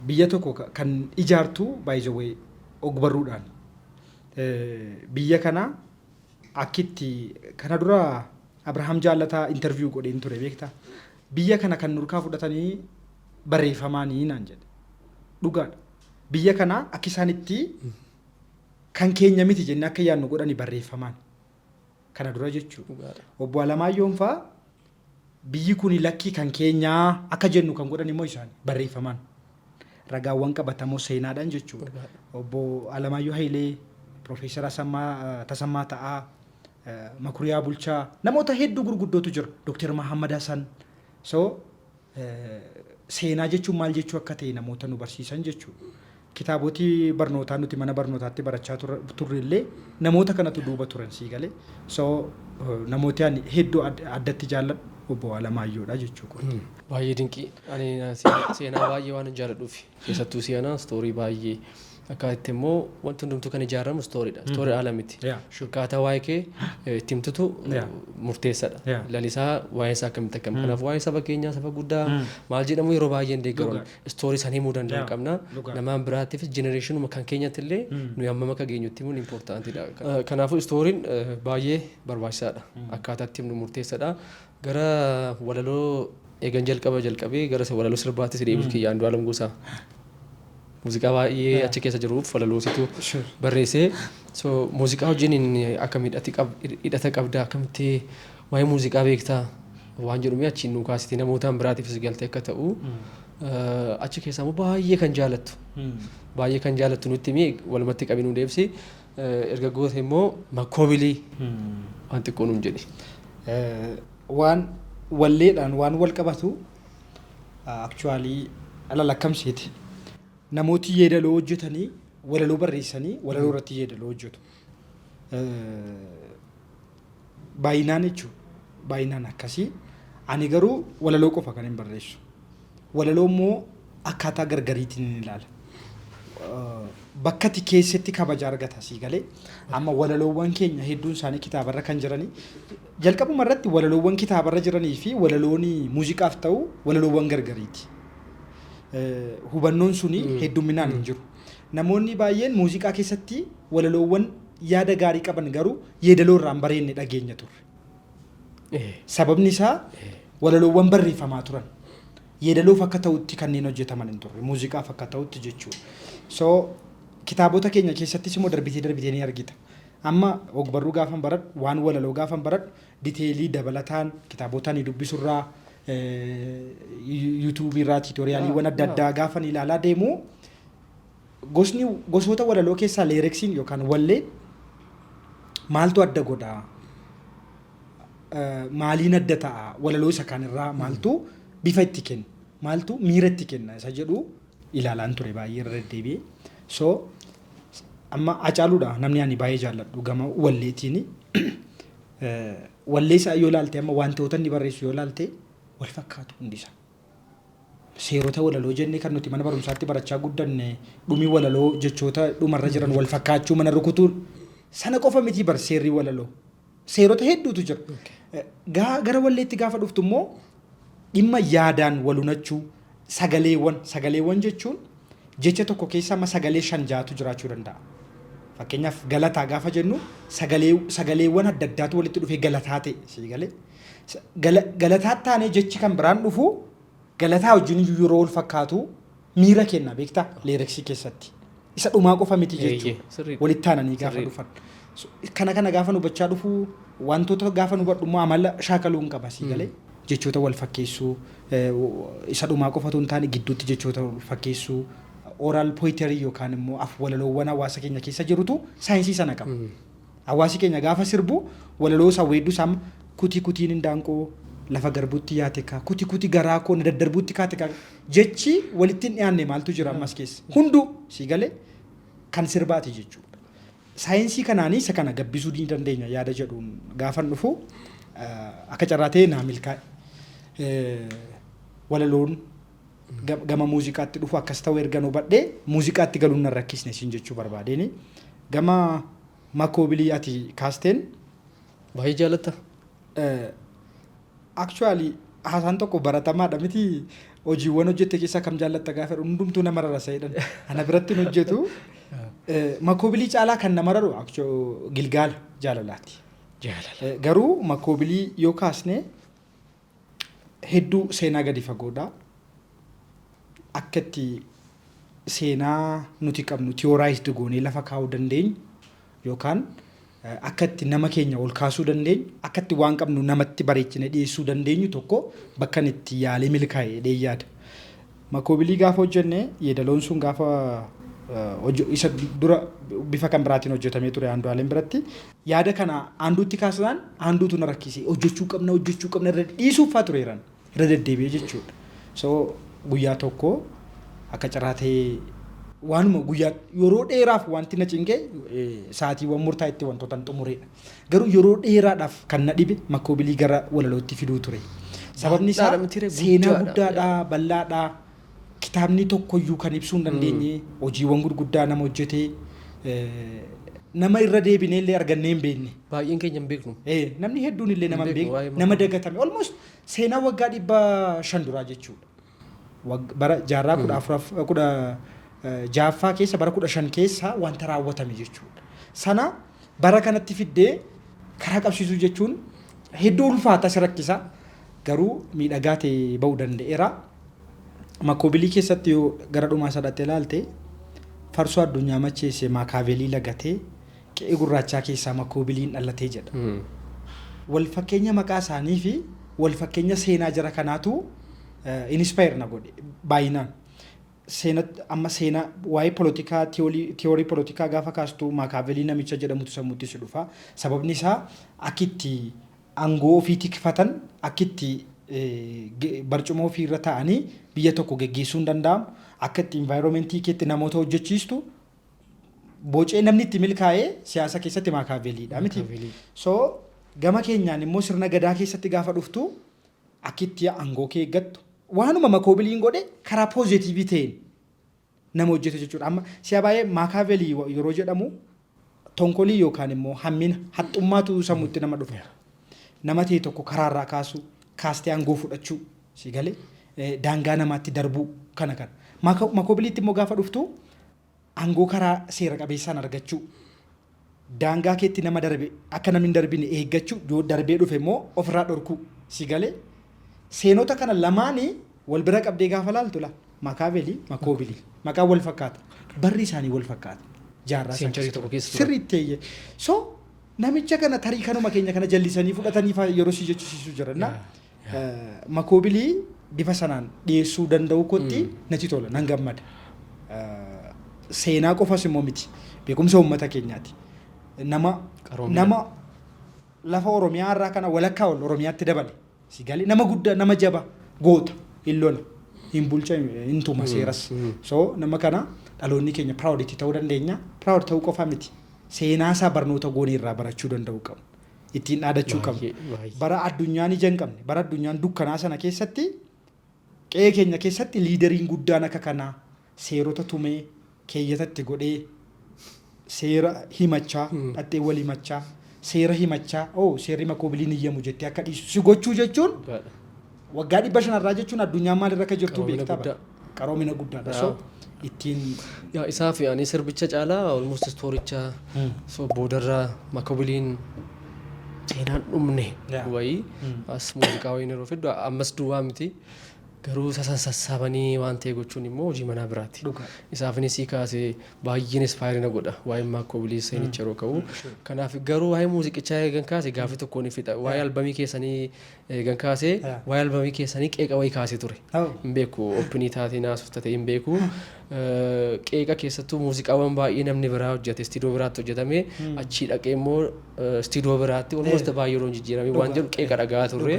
biyya tokko kan ijaartu by the way ogbarruudhaan. Biyya kana akkitti kana dura Abrahaam Jaallataa interview godheen ture, beektaa? Biyya kana kan nurkaa fudhatanii barreeffamaanii naan jedhe. Dhugaadha. Biyya kana akka isaan itti kan keenya miti jennee akka yaadnu godhani barreeffamaan. Kana dura jechuudha. Obbo Alamaayyoon fa'aa biyyi kun lakkii kan keenyaa akka jennu kan godhan immoo isaan barreeffamaan. Ragaawwan qabatamoo seenaadhaan jechuudha. Obbo Alamaayyoo Hayilee, Piroofeesar Tasammaa Ta'aa, Makuriyaa Bulchaa, namoota hedduu gurguddootu jira. Dooktar Mahammad Hassan. So seenaa jechuun maal jechuu akka ta'e namoota nu barsiisan jechuudha. Kitaabotii barnootaa nuti mana barnootaatti barachaa turre illee namoota kanatu duuba turan, sii galee. So namooti ani hedduu addatti jaalladhu Obbo Alamaayyoodha jechuudha. Baay'ee dinqii. Ani seenaa baay'ee waan hin jaalladhuuf, keessattuu seenaa story baay'ee akka itti immoo wanti hundumtuu kan ijaaramu storydha. Story haala miti. Akkaataa waa'ee kee itti himtutu murteessaadha. Lalisaa waa'ee isaa akkamitti akkam. Kanaaf waa'ee saba keenyaa, saba guddaa maal jedhamu yeroo baay'ee hin deeggaru. Story san himuu danda'u qabna. Namaan biraattiifis, generationuma kan keenyatti illee nuyi hammam akka geenyutti himuun importantiidha. Kanaafuu storyn baay'ee barbaachisaadha. Akkaataa itti himnu murteessaadha. Gara walaloo eegan jalqaba jalqabee gara walaloo sirbaattis deebiif kiyya Andu'aalam Gosaa. Muuziqaa baay'ee achi keessa jiruuf walaloositu barreessee. So muuziqaa wajjin akkam hidhata qabda, akkamitti waa'ee muuziqaa beektaa waan jedhume achiin nu kaasite, namootaan biraatiifis galtee akka ta'u, achi keessaa immoo baay'ee kan jaalattu, baay'ee kan jaalattu nutti himi, walumatti qabi nu deebisi. Erga goote immoo makkoobilii waan xiqqoo nuun jedhi. Waan walleedhaan waan wal qabatu, actually ala lakkamseeti. Namooti yeedaloo hojjetanii walaloo barreessanii walaloo irratti yeedaloo hojjetu. Baay'inaan jechuudha. Baay'inaan akkasii. Ani garuu walaloo qofa kan hin barreessu. Walaloo immoo akkaataa gargariitiin hin ilaala. Bakka ati keessatti kabaja argata, sii galee. Amma walaloowwan keenya hedduun isaanii kitaabarra kan jiranii, jalqabuma irratti walaloowwan kitaabarra jiranii fi walaloon muuziqaaf ta'u walaloowwan gargariiti. Hubannoon suni heddumminaan hin jiru. Namoonni baay'een muuziqaa keessatti walaloowwan yaada gaarii qaban garuu yeedaloo irraa hin bareenne dhageenya turre. Sababni isaa walaloowwan barreeffamaa turan yeedaloof akka ta'utti kanneen hojjetaman hin turre, muuziqaaf akka ta'utti jechuudha. So kitaabota keenya keessattis immoo darbitee darbitee ni argita. Amma ogbarruu gaafan baradhu, waan walaloo gaafan baradhu, detail dabalataan kitaabota ani dubbisurraa, YouTubeiirraa tutorialiiwwan adda addaa gaafan ilaalaa deemu, gosni gosoota walaloo keessaa lyricsiin yookaan wallee maaltu adda godhaa? Maaliin adda ta'a? Walaloo isa kaanirraa maaltu bifa itti kenna? Maaltu miira itti kenna? Isa jedhu ilaalaan ture baay'ee irra deddeebi'ee. So amma Hacaaluudha namni ani baay'ee jaalladhu gama walleetiin. Wallee isaa yoo ilaalte, amma wantoota inni barreessu yoo ilaalte, wal fakkaatu hundisaa. Seerota walaloo jennee kan nuti mana barumsaatti barachaa guddanne, dhumi walaloo jechoota dhumarra jiran wal fakkaachuu, mana rukutuu sana qofa miti bar seerri walaloo. Seerota hedduutu jira. Gara walleetti gaafa dhuftu immoo dhimma yaadaan wal unachuu, sagaleewwan jechuun jecha tokko keessa amma sagalee shan ja'atu jiraachuu danda'a. Fakkeenyaaf galataa gaafa jennu sagaleewwan adda addaatu walitti dhufee galataa ta'e, sii galee. Galataa taanee jechi kan biraan dhufu galataa wajjin iyyuu yeroo wal fakkaatu miira kenna, beektaa, lyrics keessatti. Isa dhumaa qofa miti jechuudha. Walitti aananii gaafa dhufan. Kana gaafa hubachaa dhufuu, wantoota gaafa hubadhu immoo amala shaakaluu hin qaba, sii galee. Jechoota wal fakkeessuu, isa dhumaa qofatu hin taane, gidduutti jechoota wal fakkeessuu, oral poetry yookaan immoo af walaloowwan hawaasa keenya keessa jirutu saayinsii sana qaba. Hawaasi keenya gaafa sirbu walaloo isaa, weedduu isaa, "Kutii kutiin indaanqoo lafa garbuutti yaate kaa, kutii kutii garaa koo na daddarbuutti kaate kaa," jechi walitti hin dhiyaanne maaltu jira ammas keessa hunduu, sii galee, kan sirbaati jechuudha. Saayinsii kanaanii isa kana gabbisuu ni dandeenya yaada jedhuun gaafan dhufu, akka carraa ta'e naa milkaa'e. Walaloon gama muuziqaatti dhufu akkas ta'u erga hubadhee, muuziqaatti galuun nan rakkisne siin jechuu barbaadeen. Gama makoobilii ati kaasteen, Baay'ee jaalatta? Actually, haasaan tokko baratamaadha miti, hojiiwwan hojjette keessaa kam jaallatta gaafa jedhu, hundumtuu nama rarrasa jedhan. Ana biratti hin hojjetu. Makoobilii caalaa kan nama raru gilgaala jaalalaati. Jaalala. Garuu makoobilii yoo kaasne, hedduu seenaa gadi fagoodha. Akka itti seenaa nuti qabnu theorized goonee lafa kaa'uu dandeenyu, yookaan akka itti nama keenya ol kaasuu dandeenyu, akka itti waan qabnu namatti bareechine dhiyeessuu dandeenyu tokko bakka inni itti yaalee milkaa'e jedhee yaada. Makoobilii gaafa hojjenne, yeedaloon sun gaafa isa dura bifa kan biraatiin hojjetamee ture Andu'aalem biratti. Yaada kana Anduutti kaasnaan, Anduutu na rakkise, hojjechuu qabna, hojjechuu qabna, irra dhiisuuf faa tureeran irra deddeebi'ee jechuudha. So guyyaa tokko akka carraa ta'ee, waanuma guyyaa yeroo dheeraaf wanti na cinqe, sa'aatiiwwan murtaa'etti wantoota hin xumuredha. Garuu yeroo dheeraadhaaf kan na dhibe makoobilii gara walalootti fiduu ture. Sababni isaa Bal'aadha miti ree, seenaa guddaadha. Guddaadha, bal'aadha. Kitaabni tokkoyyuu kan ibsuu hin dandeenye, hojiiwwan gurguddaa nama hojjetee, nama irra deebinee illee argannee hin beekne. Baay'een keenya hin beeknu. Namni hedduun illee nama hin Hin beeknu, beekne, waa'ee nama dagatame. Almost seenaa waggaa 500 duraa jechuudha. Bara jaarraa 16ffaa keessa, bara 15 keessa wanta raawwatame jechuudha. Sana bara kanatti fiddee karaa qabsiisuu jechuun hedduu ulfaata, si rakkisa. Garuu miidhagaa ta'e ba'uu danda'eera. Makoobilii keessatti yoo gara dhumaa sadhatte ilaalte, "Farsoo addunyaa macheesse Maakaavelii lagatee, qe'ee gurraachaa keessaa makoobiliin dhalatee" jedha. Wal fakkeenya maqaa isaanii fi wal fakkeenya seenaa jara kanaatu inspire na godhe baay'inaan. Seena amma seenaa waa'ee polotikaa, tiyoorii polotikaa gaafa kaastu, Maakaavelii namicha jedhamutu sammuutti si dhufa. Sababni isaa akki itti aangoo ofii tikfatan, akki itti barcuma ofii irra taa'anii biyya tokko geggeessuu hin danda'amu. Akka itti environmentii keetti namoota hojjechiistu bocee namni itti milkaa'ee siyaasa keessatti Maakaaveliidha miti. Maakaavelii. So gama keenyaan immoo sirna gadaa keessatti gaafa dhuftu, akki itti aangoo kee eeggattu waanuma makoobiliin godhe karaa positive ta'een nama hojjetu jechuudha. Amma si'a baay'ee Maakaavelii yeroo jedhamu, tonkolii yookaan immoo hammina, haxxummaatu sammuutti nama dhufa. Nama ta'e tokko karaarraa kaasuu, kaastee aangoo fudhachuu, si galee, daangaa namaatti darbuu kana kana. Makoobiliitti immoo gaafa dhuftu, aangoo karaa seera qabeessaan argachuu, daangaa keetti nama darbe akka namni hin darbine eeggachuu, yoo darbee dhufe immoo ofirraa dhorkuu, si galee, seenota kana lamaanii wal bira qabdee gaafa laaltu, la Maakaavelii, Makoobilii maqaan wal fakkaata, barri isaanii wal fakkaata, jaarraa isaan Century tokko keessa turan. Sirriitti eeyye. So namicha kana tarii kanuma keenya kana jallisanii fudhatanii faa yeroo si jechisiisu jira na. Makoobilii bifa sanaan dhiyeessuu danda'u kootti natti tola, nan gammada. Seenaa qofas immoo miti, beekumsa uummata keenyaati. Nama Qaroomina. nama lafa Oromiyaa irraa kana walakkaa ol Oromiyaatti dabale. Si galee, nama guddaa, nama jaba, goota, hin lola, hin bulcha, hin tuma seeras. So nama kana dhaloonni keenya proud itti ta'uu dandeenya. Proud ta'uu qofa miti. Seenaa isaa barnoota goonee irraa barachuu danda'uu qabna. Ittiin dhaadachuu qabna. Baay'ee, baay'ee. Bara addunyaan ija hin qabne, bara addunyaan dukkanaa sana keessatti, qe'ee keenya keessatti leaderiin guddaan akka kanaa seerota tumee, keeyyatatti godhee, seera himachaa, dhattee wal himachaa, seera himachaa, "Oh, seerri makoobiliin iyyamu" jettee akka dhiisu si gochuu jechuun, Dhugaadha. waggaa 500rraa jechuun addunyaan maalirra akka jirtu Qaroomina beektaa guddaa. bara. Qaroomina guddaadha. So ittiin Yaa, isaa fi ani sirbicha caalaa almost storycha, so boodarraa makoobiliin seenaan dhumne wayii as muuziqaa wayiin yeroo fiddu, ammas duwwaa miti. Garuu isa san sassaabanii waan ta'e gochuun immoo hojii manaa biraati. Dhugaa. Isaafini sii kaasee baay'een inspire na godha waa'ee Maakoo Biliis seenicha yeroo ka'u. Kanaaf garuu waa'ee muuziqichaa eegan kaase gaaffii tokkoon ni fixa. Waa'ee albamii keessanii eegan kaasee waa'ee albamii keessanii qeeqa wayii kaasee ture. Hin beeku, open taatee naasuuf ta'e hin beeku. Qeeqa keessattuu muuziqaawwan baay'ee namni biraa hojjete, istiidiyoo biraatti hojjetame, achii dhaqee immoo istiidiyoo biraatti almost baay'ee yeroo hin jijjiirame waan jedhu qeeqa dhagaa turre.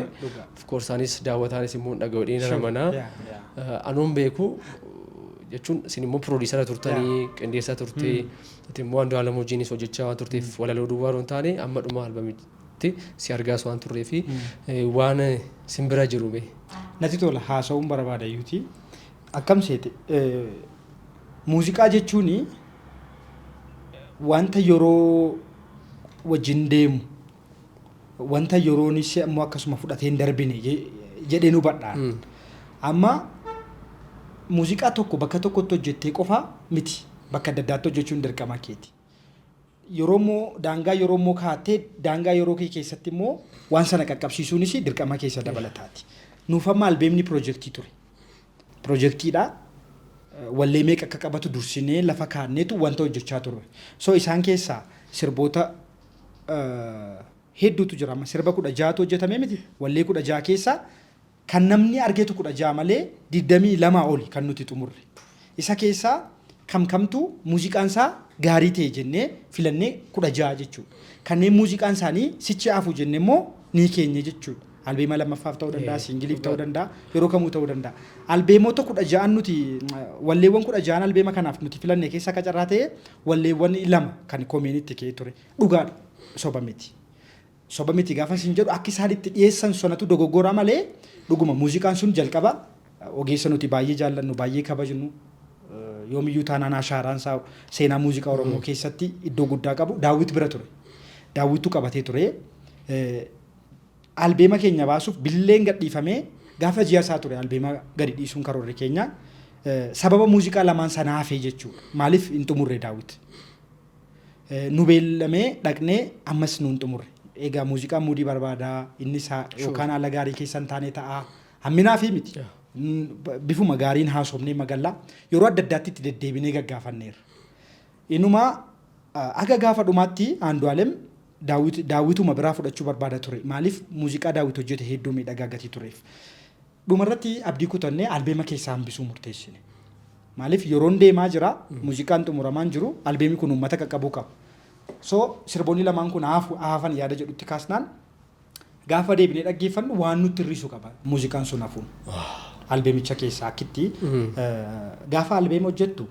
Of course, anis daawwataanis immoo hin dhaga'u dhiina manaa. Anuun beeku jechuun isin immoo producer turtanii, qindeessaa turtee, ati immoo Andu'aalem wajjinis hojjechaa waan turteef, walaloo duwwaa hin taane amma dhuma albamitti si argaas waan turree fi waan simbira jiru bee. Natti tola, haasa'uun barbaada yuuti. Akkam seete, muuziqaa jechuun wanta yeroo wajjin deemu, wanta yeroonis immoo akkasuma fudhatee hin darbine jedheen hubadha. Amma muuziqaa tokko bakka tokkotti hojjettee qofa miti, bakka adda addaatti hojjechuun dirqama keeti. Yeroo immoo daangaa yeroo immoo kaa'attee, daangaa yeroo kee keessatti immoo waan sana qaqqabsiisuunis dirqama keessa dabalataati. Nuuf amma albeemni piroojeektii ture. Piroojeektiidha. Wallee meeqa akka qabatu dursinee lafa kaa'anneetu wanta hojjechaa turre. So isaan keessaa sirboota hedduutu jira. Amma sirba 16tu hojjetame miti. Wallee 16 keessaa kan namni argetu 16 malee 22 oli kan nuti xumurre. Isa keessaa kam kamtu muuziqaan isaa gaarii ta'e jennee filannee 16 jechuudha. Kanneen muuziqaan isaanii sichi hafu jennee immoo ni keenye jechuudha. Albeema lammaffaaf ta'uu danda'a, singleiif ta'uu danda'a, yeroo kamuu ta'uu danda'a. Albeemota 16n nuti, walleewwan 16n albeema kanaaf nuti filanne keessa akka carraa ta'e walleewwan lama kan komeen itti ka'ee ture. Dhugaadha, soba miti. Soba miti gaafa isin jedhu, akka isaan itti dhiyeessan sonatu dogoggora malee dhuguma muuziqaan sun jalqaba ogeessa nuti baay'ee jaallannu, baay'ee kabajnu, yoomiyyuu taanaan ashaaraan isaa seenaa muuziqaa Oromoo keessatti iddoo guddaa qabu Daawwit bira ture. Daawwittu qabatee ture. Albeema keenya baasuuf billeen gadhiifamee gaafa ji'a isaa ture albeema gadi dhiisuun karoorri keenya sababa muuziqaa lamaan sanaa hafee jechuudha. Maaliif hin xumurre Daawwit? Nu beellamee dhaqnee ammas nu hin xumurre. Egaa muuziqaan mood barbaadaa, innis yookaan haala gaarii keessa hin taane ta'a. Hamminaa fi miti. Bifuma gaariin haasofnee magallaa yeroo adda addaatti itti deddeebinee gaggaafanneerra. Inuma aga gaafa dhumaatti Andu'aalem Daawwituma biraa fudhachuu barbaada ture. Maaliif? Muuziqaa Daawwit hojjete hedduu miidhagaa gatii tureef. Dhumarratti abdii kutannee albeema keessaa hambisuu murteessine. Maaliif? Yeroon deemaa jira, muuziqaan xumuramaan jiru, albeemni kun uummata qaqqabuu qaba. So sirboonni lamaan kun hafan yaada jedhutti kaasnaan, gaafa deebinee dhaggeeffannu waan nutti hir'isu qaba muuziqaan sun hafuun. Albeemicha keessaa akkitti gaafa albeema hojjettu,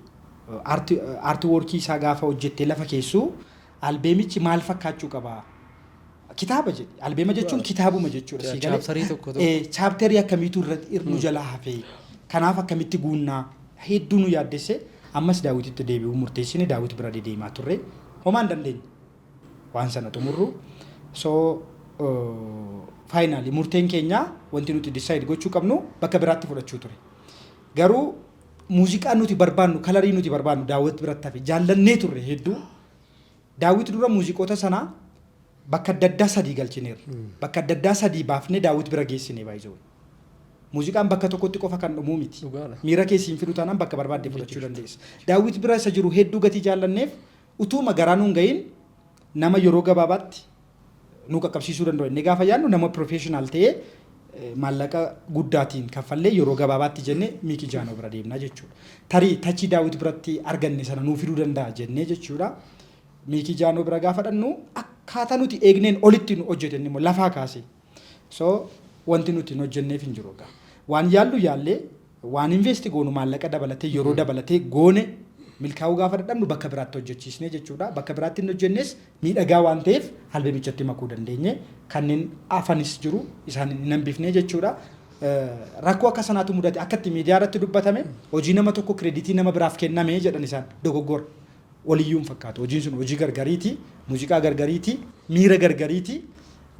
artwork isaa gaafa hojjettee lafa keessuu, albeemichi maal fakkaachuu qaba? Kitaaba jedhi. Albeema jechuun kitaabuma jechuudha. Si galee? Chapter tokko tokko. Chapter akkamiitu irratti nu jalaa hafee? Kanaaf akkamitti guunnaa? Hedduu nu yaaddesse. Ammas Daawwititti deebi'uu murteessine. Daawwit bira dedeemaa turre. Homaa hin dandeenye. Waan sana xumurru. So finally murteen keenya, wanti nuti decide gochuu qabnu bakka biraatti fudhachuu ture. Garuu muuziqaan nuti barbaannu, color nuti barbaannu Daawwit biratti hafe. Jaallannee turre hedduu. Daawwit dura muuziqoota sanaa bakka adda addaa sadii galchineerra. Bakka adda addaa sadii baafnee Daawwit bira geessine baay'isoo. Muuziqaan bakka tokkotti qofa kan dhumuu miti. Dhugaadha. Miira keessi hin fidu taanaan bakka barbaadde fudhachuu dandeessa. Daawwit bira isa jiru hedduu gatii jaallanneef, utuuma garaa nuun gahin nama yeroo gabaabaatti nu qaqqabsiisuu danda'u. Inni gaafa yaadnu nama professional ta'ee maallaqa guddaatiin kaffallee yeroo gabaabaatti jennee Miikii Jaanoo bira deemnaa jechuudha. Tarii touch Daawwit biratti arganne sana nuu fiduu danda'a jennee jechuudha. Miikii Jaanoo bira gaafa dhannu akkaataa nuti eegneen olitti nu hojjete, inni immoo lafaa kaase. So wanti nuti hin hojjenneef hin jiru egaa. Waan yaallu yaallee, waan invest goonu maallaqa dabalatee, yeroo dabalatee goone, milkaa'uu gaafa dadhabnu bakka biraatti hojjechiisne jechuudha. Bakka biraatti hin hojjennes miidhagaa waan ta'eef albeemichatti makuu dandeenye, kanneen hafanis jiru, isaan hin hambifne jechuudha. Rakkoo akka sanaatu mudate. Akka itti miidiyaa irratti dubbatame, hojii nama tokko credit nama biraaf kenname jedhan isaan dogoggora. Waliyyuu hin fakkaatu. Hojiin sun hojii gargariiti, muuziqaa gargariiti, miira gargariiti.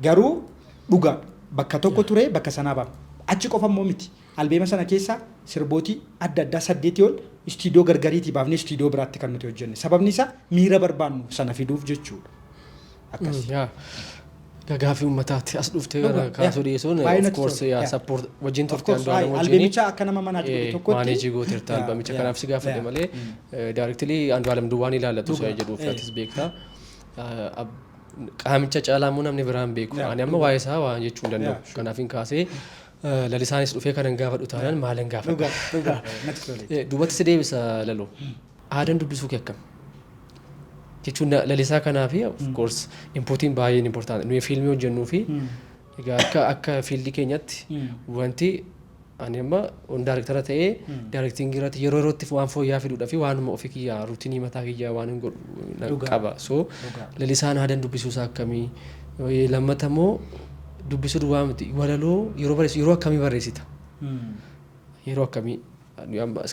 Garuu dhugaa bakka tokko ture, bakka sanaa ba'a. Achi qofa immoo miti. Albeema sana keessa sirbootii adda addaa saddeetii ol istiidiyoo gargariitii baafnee istiidiyoo biraatti kan nuti hojjenne. Sababni isaa miira barbaannu sana fiduuf jechuudha. Akkas. Yaa. Gaaffii uummataatti as dhuftee kana kaasuu dhiyeessuun, of course, yaa support wajjin turte Andu'aalem wajjin. Albeemicha akka nama manage godhu tokkotti. Manage gooteerta albeemicha, kanaaf si gaafadhe malee directly Andu'aalem duwwaan ilaallatu isa jedhuuf atis beektaa. Qaamicha caalaa immoo namni biraan beeku. Ani amma waa'ee isaa waan jechuu hin danda'u. Kanaaf hin kaasee, Lalisaanis dhufee kanan gaafadhu taanaan maalin gaafadha? Duubatti si deebisa, Laloo. Aadaan dubbisuu kee akkam? Jechuun Lalisaa kanaa fi, of course, inputiin baay'een important. Nuyi fiilmii hojjennuu fi egaa akka fiildii keenyatti wanti ani amma on director ta'ee directingii irratti yeroo yerootti waan fooyya'aa fiduudhaa fi waanuma ofii kiyyaa, routine mataa kiyyaa waan hin godhu qaba. So Lalisaan aadaan dubbisuu isaa akkamii? Lammata immoo dubbisuu duwwaa miti, walaloo yeroo barreessu yeroo akkamii barreessita? Yeroo akkamii?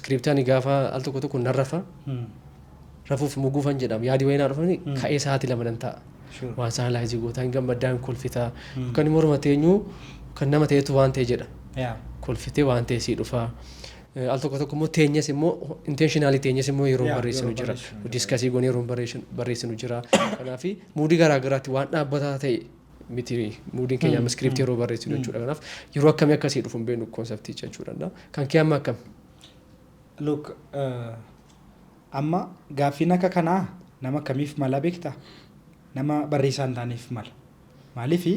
Scriptii ani gaafa al tokko tokko nan rafa. Rafuuf muguufan jedhama. Yaadi wayii naa dhufani, ka'ee sa'aatii 2 nan ta'a. Waan isaan laayizii gootaa hin gammaddaa, hin kolfitaa. Yookaan immoo morma teenyuu kan nama ta'etu waan ta'e jedha. Kolfitee waan ta'e sii dhufaa. Al tokko tokko immoo teenyas immoo, intentionally teenyas immoo yeroo barreessinu jira. Discuss goonee yeroo barreessinu jira. Kanaaf moodii garaa garaatti waan dhaabbataa ta'e miti moodiin keenya amma scriptii yeroo barreessinu jechuudha. Kanaaf yeroo akkamii akkasii dhufu hin beeknu concepticha jechuudha. Kan kee amma akkam? Look, amma gaaffiin akka kanaa nama akkamiif mala beektaa? Nama barreessaa hin taaneef mala. Maaliifi,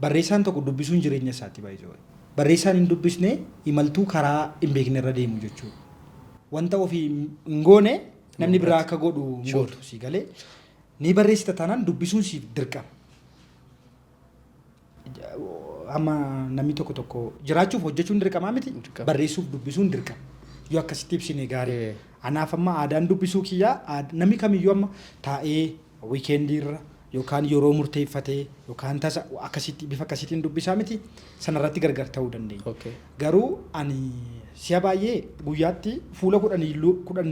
barreessaan tokko dubbisuun jireenya isaati baay'ee. Barreessaan hin dubbisne imaltuu karaa hin beekne irra deemu jechuudha. Wanta ofii hin goone namni biraa akka godhu hin gootu, si galee. Ni barreessita taanaan dubbisuun siif dirqama. Amma namni tokko tokko jiraachuuf hojjechuun dirqamaa miti, barreessuuf dubbisuun dirqama. Yoo akkasitti ibsine gaarii. Anaaf amma aadaan dubbisuu kiyyaa, namni kamiyyuu amma taa'ee weekendii irra yookaan yeroo murteeffatee yookaan tasa akkasitti bifa akkasiitiin dubbisaa miti, sanarratti gargar ta'uu dandeenya. Garuu ani si'a baay'ee guyyaatti fuula 10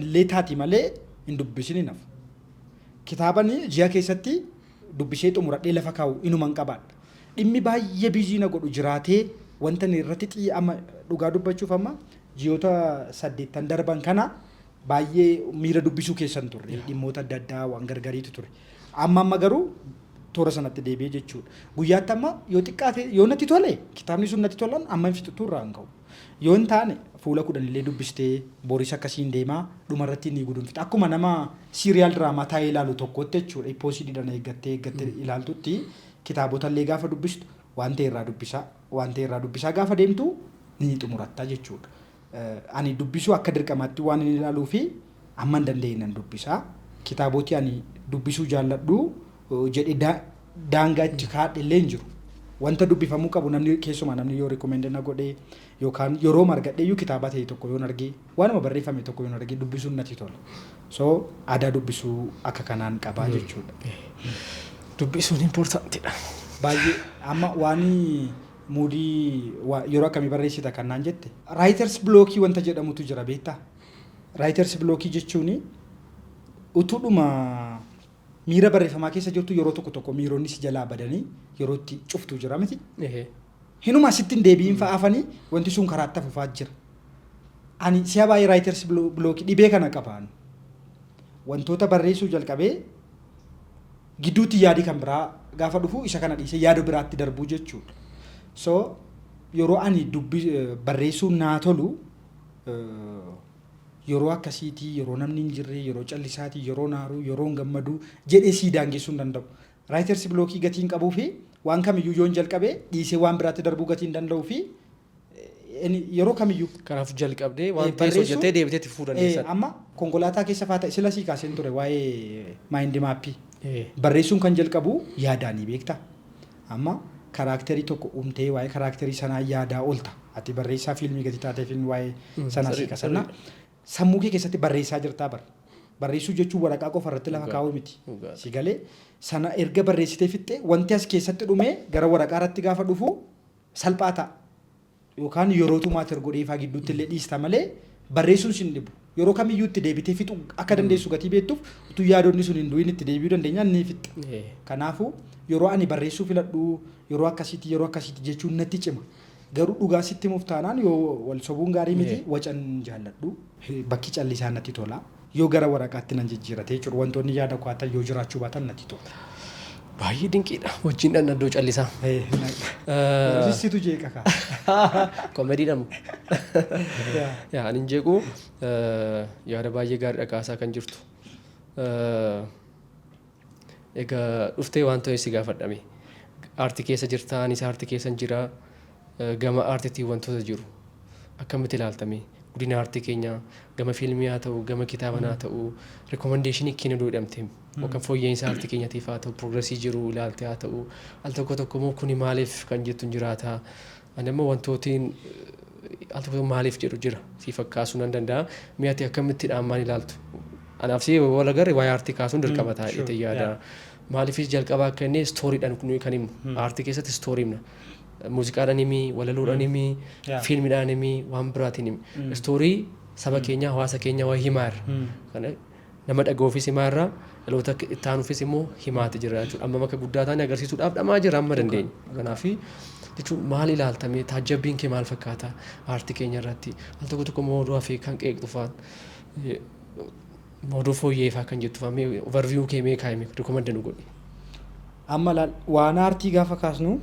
illee taati malee hin dubbisin hin hafu. Kitaabani ji'a keessatti dubbisee xumuradhee lafa kaa'u inuman qabaadha. Dhimmi baay'ee busy na godhu jiraatee wanta inni irratti xiyya, amma dhugaa dubbachuuf, amma ji'oota 8 darban kana baay'ee miira dubbisuu keessan turre, dhimmoota adda addaa waan gargariitu ture. Amma amma garuu toora sanatti deebi'ee jechuudha. Guyyaatti amma yoo xiqqaate, yoo natti tole, kitaabni sun natti tolan, amma hin fixutu irraa hin ka'u. Yoo hin taane fuula 10 illee dubbistee boris akkasiin deemaa dhumarratti ni gudunfita. Akkuma nama serial diraamaa taa'ee ilaalu tokkotti jechuudha. Episodeiidhaan eeggattee eeggattee ilaaltutti kitaabota illee gaafa dubbistu waan ta'e irraa dubbisaa, waan ta'e irraa dubbisaa gaafa deemtu ni xumuratta jechuudha. Ani dubbisuu akka dirqamaatti waan hin ilaaluu fi amma hin dandeenye nan dubbisaa. Kitaaboti ani dubbisuu jaalladhu jedhe daangaa itti kaadhe illee hin jiru. Wanta dubbifamuu qabu namni, keessumaa namni yoo recommend na godhee yookaan yeroo argadhe iyyuu, kitaaba ta'e tokko yoon argee, waanuma barreeffame tokko yoon argee, dubbisuun natti tola. So aadaa dubbisuu akka kanaan qabaa jechuudha. Dubbisuun importantidha. Baay'ee. Amma waan moodii yeroo akkamii barreessita kan naan jette, writer's blockii wanta jedhamutu jira, beektaa? Writer's blockii jechuun utuudhuma miira barreeffamaa keessa jirtu yeroo tokko tokko miironni si jalaa badanii yeroo itti cuftu jira miti. Hinuma asitti hin deebi'in fa'a hafanii wanti sun karaatti hafufaa jira. Ani si'a baay'ee writer's blockii dhibee kana qabaan. Wantoota barreessuu jalqabee gidduutti yaadi kan biraa gaafa dhufu isa kana dhiisee yaada biraatti darbuu jechuudha. So yeroo ani dubbi barreessuun naa tolu yeroo akkasiitii, yeroo namni hin jirre, yeroo callisaatii, yeroo naaruu, yeroo hin gammaduu jedhee sii daangessuu hin danda'u. Writer's blockii gatiin qabuu fi waan kamiyyuu yoon jalqabee dhiisee waan biraatti darbuu gatii hin danda'uu fi yeroo kamiyyuu. Kanaaf jalqabdee waan ta'e hojjettee deebitee itti fufuu dandeessan. Amma konkolaataa keessa faa ta'e, sila sii kaaseen ture waa'ee mind mapii. Barreessuun kan jalqabu yaadaanii, beektaa. Amma characterii tokko uumtee waa'ee characterii sanaa yaadaa oolta. Ati barreessaa fiilmii gadi taateef waa'ee sanaa sii kasanna. Sammuu kee keessatti barreessaa jirtaa bara. Barreessuu jechuun waraqaa qofa irratti lafa kaa'uu miti. Si galee, sana erga barreessitee fixxee wanti as keessatti dhumee gara waraqaa irratti gaafa dhufu salphaa ta'a. Yookaan yerootu matter godhee faa gidduutti illee dhiista malee barreessuun sin dhibu. Yeroo kamiyyuu itti deebitee fixuu akka dandeessu gatii beektuuf, utuu yaadonni sun hin du'in itti deebi'uu dandeenyaan ni fixxa. Kanaafuu yeroo ani barreessuu filadhu yeroo akkasiiti, yeroo akkasiiti jechuun natti cima. Garuu dhugaa sitti himuuf taanaan, yoo wal sobuun gaarii miti, wacan jaalladhu. Bakki callisaa natti tola. Yoo gara waraqaatti nan jijjiirate jechuudha. Wantoonni yaada kaatan yoo jiraachuu baatan natti tola. Baay'ee dinqiidha. Wajjin dhandhadoo callisaa. Sissitu jeeqa kaa. Komediidha moo? Yaa, ani hin jeequ, yaada baay'ee gaariidha kaasaa kan jirtu. Egaa dhuftee waan ta'e si gaafadhame. Aartii keessa jirta, anis aartii keessa jira. Gama aartiitiin wantoota jiru akkamitti ilaaltame? Guddina aartii keenyaa gama fiilmii haa ta'u, gama kitaabaa haa ta'u, recommendation kennuu godhamte yookaan fooyya'insa aartii keenyatiif haa ta'u, progress jiru ilaalte haa ta'u, al tokko tokko immoo kuni maaliif kan jettu hin jiraata. Ani amma wantootiin al tokko tokko maaliif jedhu jira, siif akkaasuu nan danda'a. Mi'a ati akkamitti dhaammaan ilaaltu? Anaaf si wal agarre waa'ee aartii kaasuun dirqama taa'ee yaada. Maaliifis jalqabaa akka inni story dhaan nuyi kan himnu. Aartii keessatti story himna. Muuziqaadhaan himi, walaloodhaan himi, fiilmiidhaan himi, waan biraatiin himi. Story saba keenyaa, hawaasa keenyaa waa himaa irra. Kana nama dhaga'uufis himaa irra, dhaloota itti aanuufis immoo himaati jira jechuudha. Amma akka guddaa taane agarsiisuudhaaf dhamaa jira amma dandeenya. Kanaaf jechuun maal ilaaltamee, taajjabbiin kee maal fakkaata aartii keenya irratti? Al tokko tokko mooduu fi kan qeeqxu fa'aan, mooduu fooyyee fa'aa kan jettu fa'aa, mee overview kee mee kaa'ime, recommend nu godhi. Amma laal, waan aartii gaafa kaasnu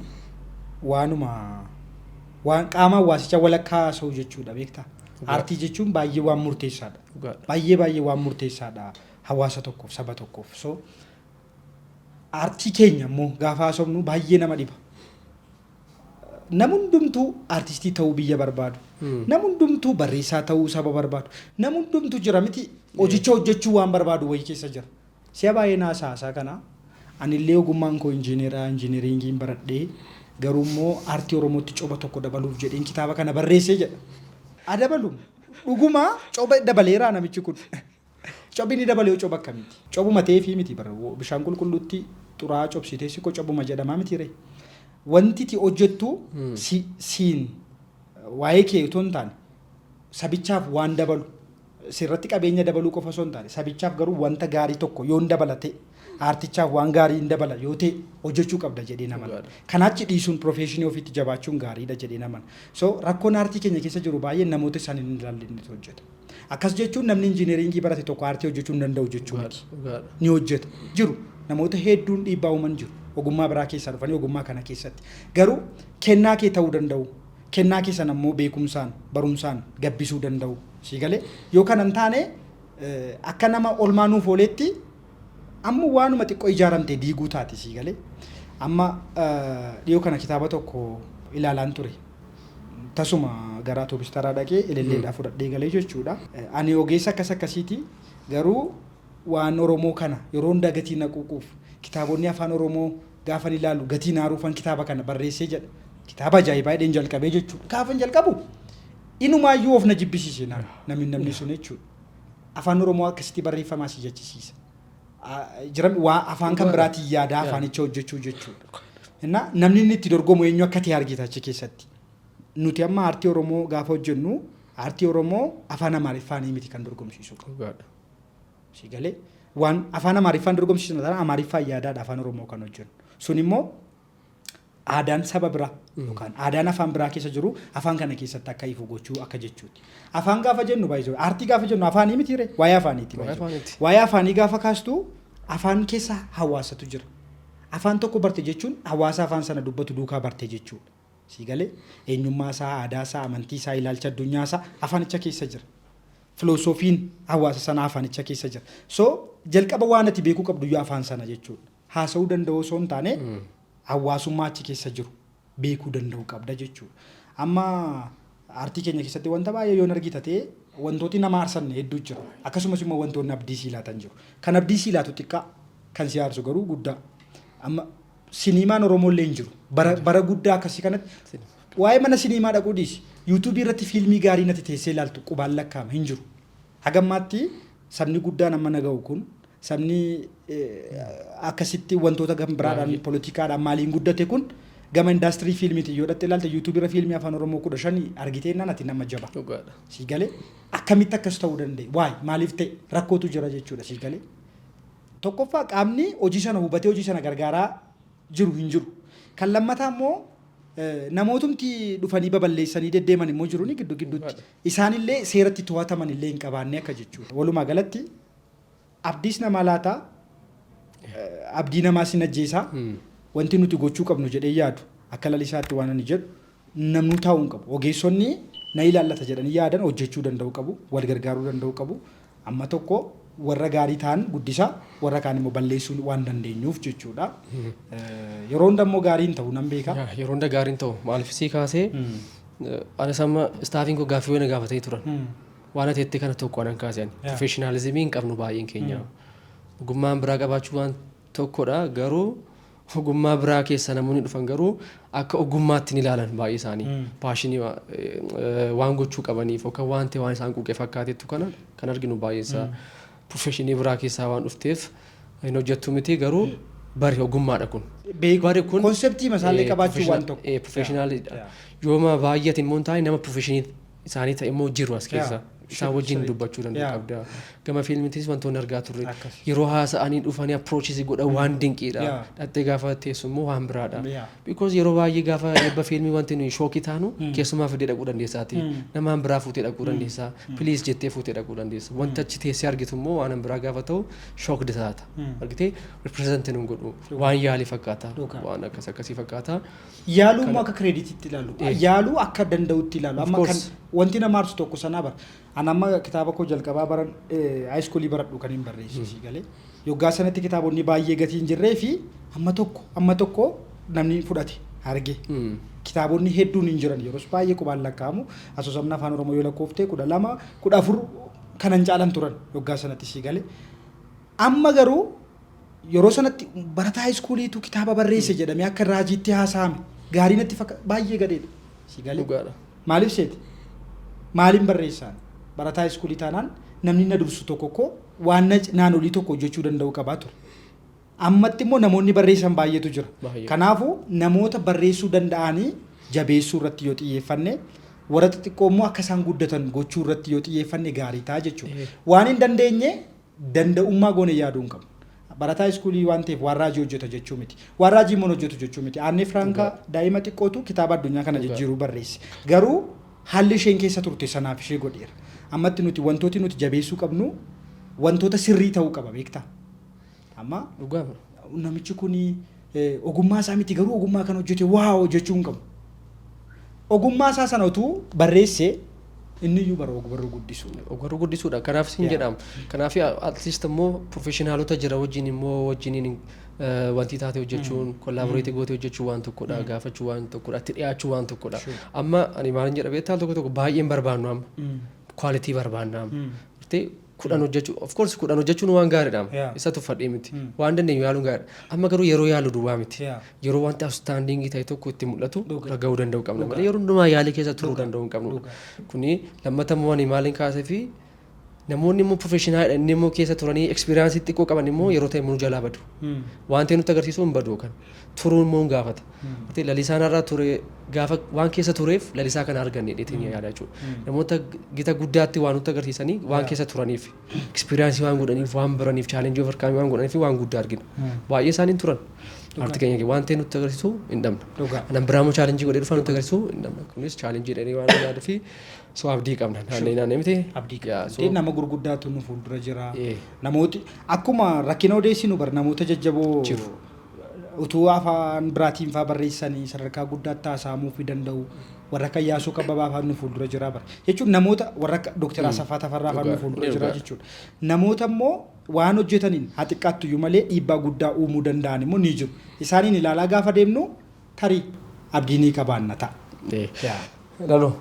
waanuma waan qaama hawaasichaa walakkaa haasa'u jechuudha, beektaa. Aartii jechuun baay'ee waan murteessaadha. Baay'ee baay'ee waan murteessaadha hawaasa tokkoof, saba tokkoof. So aartii keenya immoo gaafa haasofnu baay'ee nama dhiba. Nam hundumtuu aartistii ta'uu biyya barbaadu. Nam hundumtuu barreessaa ta'uu saba barbaadu. Nam hundumtuu jira miti, hojicha hojjechuu waan barbaadu wayii keessa jira. Si'a baay'ee naasaa kana, anillee ogummaan koo injiineraa, engineering iin baradhee, garuu immoo aartii Oromootti coba tokko dabaluuf jedheen kitaaba kana barreessee jedha. Adabalu dhugumaa coba dabaleeraa namichi kun. Cobni inni dabalee coba akkamiiti? Cobuma ta'eefii miti bara, bishaan qulqulluutti xuraa'aa cobsitee siqoo cobuma jedhamaa miti ree. Wanti ati hojjettu siin waa'ee kee otoo hin taane sabichaaf waan dabalu, sirratti qabeenya dabaluu qofa osoo hin taane, sabichaaf garuu wanta gaarii tokko yoo hin dabala ta'e, aartichaaf waan gaarii hin dabala yoo ta'e, hojjechuu qabda jedhee naman. Kanaachi dhiisuun profession ofiitti jabaachuun gaariidha jedhee naman. So rakkoon aartii keenya keessa jiru baay'een namoota isaan hin ilaalletu hojjeta. Akkas jechuun namni engineering barate tokko aartii hojjechuu hin danda'u jechuu miti. Ni hojjeta. Jiru namoota hedduun dhiibbaa uuman jiru. Ogummaa biraa keessaa dhufanii ogummaa kana keessatti. Garuu kennaa kee ta'uu danda'u. Kennaa keessan ammoo beekumsaan, barumsaan gabbisuu danda'u. Si galee, yoo kana hin taane akka nama olmaa nuuf ooletti amma waanuma xiqqoo ijaaramte diiguu taate, si galee. Amma dhiyoo kana kitaaba tokko ilaalaan ture. Tasuma gara atoobis taraa dhaqee elelleedhaa fudhadhee galee jechuudha. Ani ogeessa akkas akkasiiti, garuu waan Oromoo kana yeroo hunda gatii naquuquuf kitaabonni afaan Oromoo gaafan ilaalu gatii naaruufan kitaaba kana barreessee jedha. Kitaaba ajaa'ibaa jedheen jalqabee jechuudha. Gaafan jalqabu inumaayyuu of na jibbisiise namni sun jechuudha. Afaan Oromoo akkasitti barreeffamaa si jechisiisa. Jiran waa afaan kan biraatiin yaadaa afaanicha hojjechuu jechuudha. Innaa namni inni itti dorgomu eenyu akka ta'e argita achi keessatti. Nuti amma aartii Oromoo gaafa hojjennu aartii Oromoo afaan Amaariffaanii miti kan dorgomsiisu. Si galee, waan afaan Amaariffaan dorgomsiisnu taanaan Amaariffaan yaadaadha afaan Oromoo kan hojjennu. Sun immoo aadaan saba biraa yookaan aadaan afaan biraa keessa jiru afaan kana keessatti akka ifu gochuu akka jechuuti. Afaan gaafa jennu baay'isoo, aartii gaafa jennu afaanii miti ree, waa'ee afaaniiti. Waa'ee afaaniiti. Waa'ee afaanii gaafa kaastu afaan keessa hawaasatu jira. Afaan tokko barte jechuun hawaasa afaan sana dubbatu duukaa barte jechuudha. Si galee, eenyummaa isaa, aadaa isaa, amantii isaa, ilaalcha addunyaa isaa afaanicha keessa jira. Filoosofiin hawaasa sanaa afaanicha keessa jira. So jalqaba waan ati beekuu qabdu iyyuu afaan sana jechuudha. Haasa'uu danda'u osoo hin taane hawaasummaa achi keessa jiru beekuu danda'u qabda jechuudha. Amma aartii keenya keessatti wanta baay'ee yoon argita ta'e, wantooti nama aarsan hedduu jira. Akkasumas immoo wantoonni abdii sii laatan jiru. Kan abdii sii laatu xiqqaa, kan si aarsu garuu guddaa. Amma siniimaan Oromoo illee hin jiru. Bara guddaa akkasii kanatti waa'ee mana siniimaa dhaquu dhiisi. YouTube irratti fiilmii gaarii natti teessee ilaaltu qubaan lakkaa'ama, hin jiru. Hagammaatti sabni guddaan amma naga'u kun, sabni akkasitti wantoota kan biraadhaan, poolitikaadhaan, maaliin guddate kun, gama indaastirii fiilmiitiin yoo dhatte ilaalte, YouTube irra fiilmii afaan Oromoo 15 argitee naan ati nama jaba. Si galee, akkamitti akkas ta'uu danda'e? Waay maaliif ta'e? Rakkootu jira jechuudha, si galee. Tokkoffaa, qaamni hojii sana hubatee hojii sana gargaaraa jiru hin jiru. Kan lammataa immoo namootumti dhufanii baballeessanii deddeeman immoo jiru ni gidduu gidduutti. Isaanillee seeratti to'ataman illee hin qabaanne akka jechuudha. Walumaa galatti abdiis namaa laataa. Abdii namaa sin ajjeesaa. Wanti nuti gochuu qabnu jedhee yaadu, akka Lalisaatti waan ani jedhu, namnu taa'uu hin qabu. Ogeessonni na ilaallata jedhanii yaadan hojjechuu danda'u qabu, wal gargaaruu danda'u qabu. Amma tokko warra gaarii ta'an guddisaa, warra kaan immoo balleessuu waan dandeenyuuf jechuudha. Yeroo hunda immoo gaarii hin ta'u, nan beeka. Yeroo hunda gaarii hin ta'u. Maaliif sii kaasee, anis amma staffiin koo gaaffii na gaafatanii turan. Waan ati jettee kana tokko anan kaase ani. Professionalismii hin qabnu baay'een keenya. Ogummaan biraa qabaachuu waan tokkodha, garuu ogummaa biraa keessa namoonni dhufan garuu akka ogummaatti ni ilaalan baay'ee isaanii. Passionii waan gochuu qabaniif yookaan waan ta'e waan isaan quuqee fakkaatettu kana kan arginu baay'ee isaa. Professionii biraa keessaa waan dhufteef hin hojjettu miti, garuu bari ogummaadha kun. Bari kun conceptii masaallee qabaachuu waan tokko. Professionalidha. Yooma baay'ate immoo hin taane, nama professionii isaanii ta'e immoo jiru as keessa. Isaan wajjin dubbachuu danda'u qabda. Gama fiilmiitis wantoonni argaa turre yeroo haasa'anii dhufanii approachis godhan waan dinqiidha. Dhattee gaafa teessu immoo waan biraadha. Because yeroo baay'ee gaafa eebba fiilmii wanti nuyi shockii taanu, keessumaa fidee dhaquu dandeessaati. Namaan biraa fuutee dhaquu dandeessaa. Please jettee fuutee dhaquu dandeessa. Wanti achi teessee argitu immoo waan biraa gaafa ta'u shocked taata. Argitee, represent nu godhu waan yaalii fakkaata. Waan akkas akkasii fakkaata. Yaaluu immoo akka creditiitti ilaalu. Yaaluu akka danda'utti ilaalu. Amma kan wanti nama aarsu tokko sanaa bara. Ani amma kitaaba koo jalqabaa baran high schoolii baradhu kan hin barreessisii galee. Yoggaa sanatti kitaabonni baay'ee gatii hin jirree fi amma tokko namni fudhate arge. Kitaabonni hedduun hin jiran, yeroos baay'ee qubaan lakkaa'amu. Asoosamni Afaan Oromoo yoo lakkoofte 12, 14 kanan caalan turan yoggaa sanatti, sii galee. Amma garuu yeroo sanatti barataa high schooliitu kitaaba barreesse jedhamee akka raajiitti haasa'ame gaarii natti fakkaata, baay'ee gadeedha. Si galee? Maaliif seeti? Maaliin barreessaan? Barataa high schoolii taanaan namni na dursu tokko koo waan naan olii tokko hojjechuu danda'u qabaa ture. Ammatti immoo namoonni barreessan baay'eetu jira. Kanaafuu namoota barreessuu danda'anii jabeessuu irratti yoo xiyyeeffanne, warra xixiqqoo immoo akka isaan guddatan gochuu irratti yoo xiyyeeffanne gaarii ta'a jechuudha. Waan hin dandeenye danda'ummaa goone yaaduu hin qabnu. Barataa schoolii waan ta'eef waan raajii hojjeta jechuu miti. Waan raajii immoo hojjetu jechuu miti. Aanne Firaankaa daa'ima xiqqootu kitaaba addunyaa kana jijjiiruu barreesse. Garuu haalli isheen keessa turte sanaaf ishee godheera. Ammatti nuti wantooti nuti jabeessuu qabnu wantoota sirrii ta'uu qaba, beektaa. Amma namichi kun ogummaa isaa miti, garuu ogummaa kana hojjete wow jechuu hin qabu. Ogummaa isaa sana utuu barreesse inni iyyuu bara ogbarruu guddisuu. Ogbarruu guddisuudha. Kanaaf siin jedhama. Kanaaf at least immoo professionalota jira wajjin immoo wajjiniin wanti taate hojjechuun, collaborate gootee hojjechuun waan tokkodha. Gaafachuu waan tokkodha. Itti dhiyaachuu waan tokkodha. Amma ani maalin jedha beektaa, tokko tokko baay'een barbaannu amma. Quality barbaanna amma. 10 hojjechuu, of course 10 hojjechuun waan gaariidha. Isa tuffadhee miti. Waan dandeenyu yaaluun gaariidha. Amma garuu yeroo yaalu duwwaa miti. Yeroo wanti outstanding ta'e tokko itti mul'atu raga'uu danda'u qabna malee yeroo hundumaa yaalii keessa turuu danda'uu hin qabnu. Kuni lammata immoo ani maaliin kaasee fi namoonni immoo professionalidha inni immoo keessa turanii experience xiqqoo qaban immoo yeroo ta'e immoo jalaa badu. Waan ta'e nutti agarsiisuu hin badu kan turuun immoo hin gaafata. Lalisaan irraa ture gaafa waan keessa tureef Lalisaa kana arganne dheetiin yaada jechuudha. Namoota gita guddaatti waan nutti agarsiisanii waan keessa turaniif, experience waan godhaniif, waan baraniif, challenge overcome waan godhaniif waan guddaa argina. Baay'ee isaaniin turan. Aartii keenya waan ta'e nutti agarsiisu hin dhabna. Anan biraa immoo challenge godhee dhufaa nutti agarsiisu hin dhabna. Kunis challenge jedhanii waan yaaduu fi so abdii qabna. Naannoo naannoo miti. Abdii qabna. Nama gurguddaatu nu fuuldura jira. Namooti akkuma rakkina odeessinu bar namoota jajjaboo utuu afaan biraatiin faa barreessanii sadarkaa guddaatti haasa'amuu fi danda'u, warra akka Iyyaasuu Kabbabaa fa'aa nu fuuldura jira bara. Jechuun namoota warra akka Dooktar Asaffaa Tafarraa fa'aa nu fuuldura jira jechuudha. Namoota immoo waan hojjetaniin haa xiqqaattu iyyuu malee dhiibbaa guddaa uumuu danda'an immoo ni jiru. Isaaniin ilaalaa gaafa deemnu tarii abdii ni qabaanna ta'a. Laloo,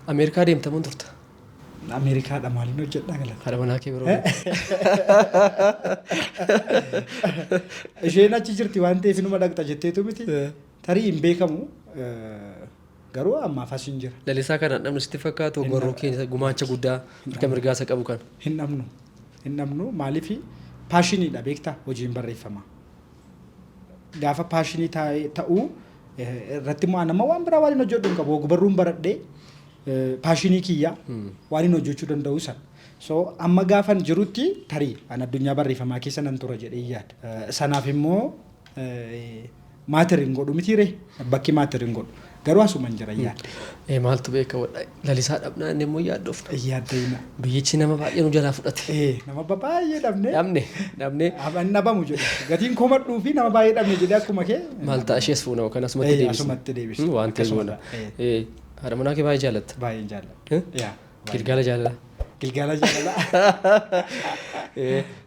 Ameerikaa deemtamuun turta? Ameerikaadha maaliin hojjedhaa galata? Haadha manaa kee biroo. Isheen achi jirti waan ta'eef inuma dhaqxa jetteetu miti. Tarii hin beekamu, garuu ammaaf as hin jira. Lalisaa kana dhabnu sitti fakkaatu, ogbarruu keenya gumaacha guddaa harka mirgaa isa qabu kana? Hin dhabnu. Hin dhabnu, maaliif, passioniidha beektaa hojiin barreeffamaa. Gaafa passionii ta'uu irratti immoo nama waan biraa waan hin hojjedhu hin qabu. Ogbarruun baradhee passionii kiyya waan hin hojjechuu danda'u sana. So amma gaafan jirutti tarii an addunyaa barreeffamaa keessa nan tura jedhee yaada. Sanaaf immoo matter hin godhu mitiire, bakki matter hin godhu. Garuu asuman jira yaadde. Maaltu beeka, Lalisaa dhabnaa inni immoo yaaddofna. Yaaddina. Biyyichi nama baay'ee nu jalaa fudhate. Nama baay'ee dhabne. Dhabne dhabne. Hin dhabamu jedhe. Gatiin komadhuu fi nama baay'ee dhabne jedhee akkuma kee. Maal ta'a, ishees fuuna yookaan asumatti deebisna. Asumatti deebisna. Waan ta'e goona. Haadha manaa kee baay'ee jaalatta. Baay'een jaalladha. Gilgaala jaalala. Gilgaala jaalala.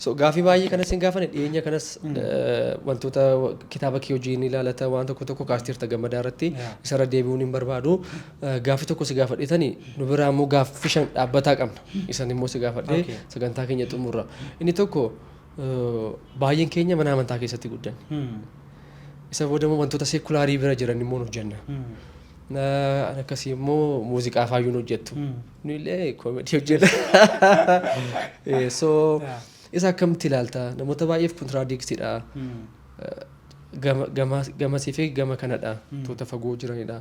So gaafii baay'ee kanas hin gaafanne. Dhiyeenya kanas wantoota kitaaba kee hojiin ilaalata waan tokko tokko kaasteerta Gammadaa irratti, isarra deebi'uun hin barbaadu. Gaaffii tokko si gaafadheetani nu biraa immoo gaaffii 5 dhaabbataa qabna. Isan immoo si gaafadhee sagantaa keenya xumurra. Inni tokko, baay'een keenya mana amantaa keessatti guddanne. Isa booda immoo wantoota secular bira jiran immoo nu hojjenna. Akkasii immoo muuziqaa faayyuu nu hojjettu. Nu illee comedy hojjenna. So isa akkamitti ilaalta? Namoota baay'eef contradictiidha. Gamasii fi gama kanadha. Tuuta fagoo jiranidha.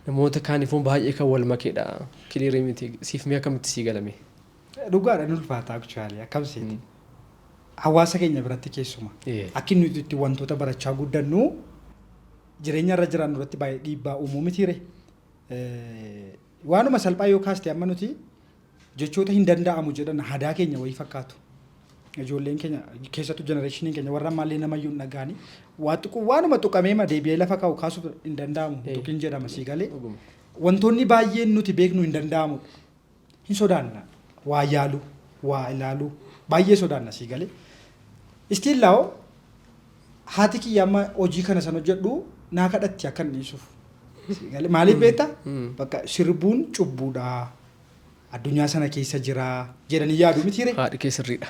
Namoota kaaniif immoo baay'ee kan wal makeedha. Clear miti. Siif mee akkamitti sii galame? Dhugaadha, ni ulfaata actually, akkam seeti. Hawaasa keenya biratti keessuma. Akki nuti itti wantoota barachaa guddannu jireenya irra jiran irratti baay'ee dhiibbaa uumuu mitiire. Waanuma salphaa yoo kaaste, amma nuti jechoota hin danda'amu jedhan aadaa keenya wayii fakkaatu. Ijoolleen keenya, keessattuu generationiin keenya warra ammaallee namayyuu hin dhaga'ani. Waa tuqu, waanuma tuqamee ma deebi'ee lafa kaa'u kaasuuf hin danda'amu. Tuqin jedhama sii galee. Wantoonni baay'een nuti beeknu hin danda'amu. Hin sodaanna. Waa yaalu, waa ilaalu baay'ee sodaanna sii galee. Still now haati kiyya amma hojii kana san hojjedhu naa kadhatti akka hin dhiisuuf. Maaliif beektaa? Bakka sirbuun cubbuudha. Addunyaa sana keessa jira jedhanii yaadu mitiire. Haadhi kee sirriidha.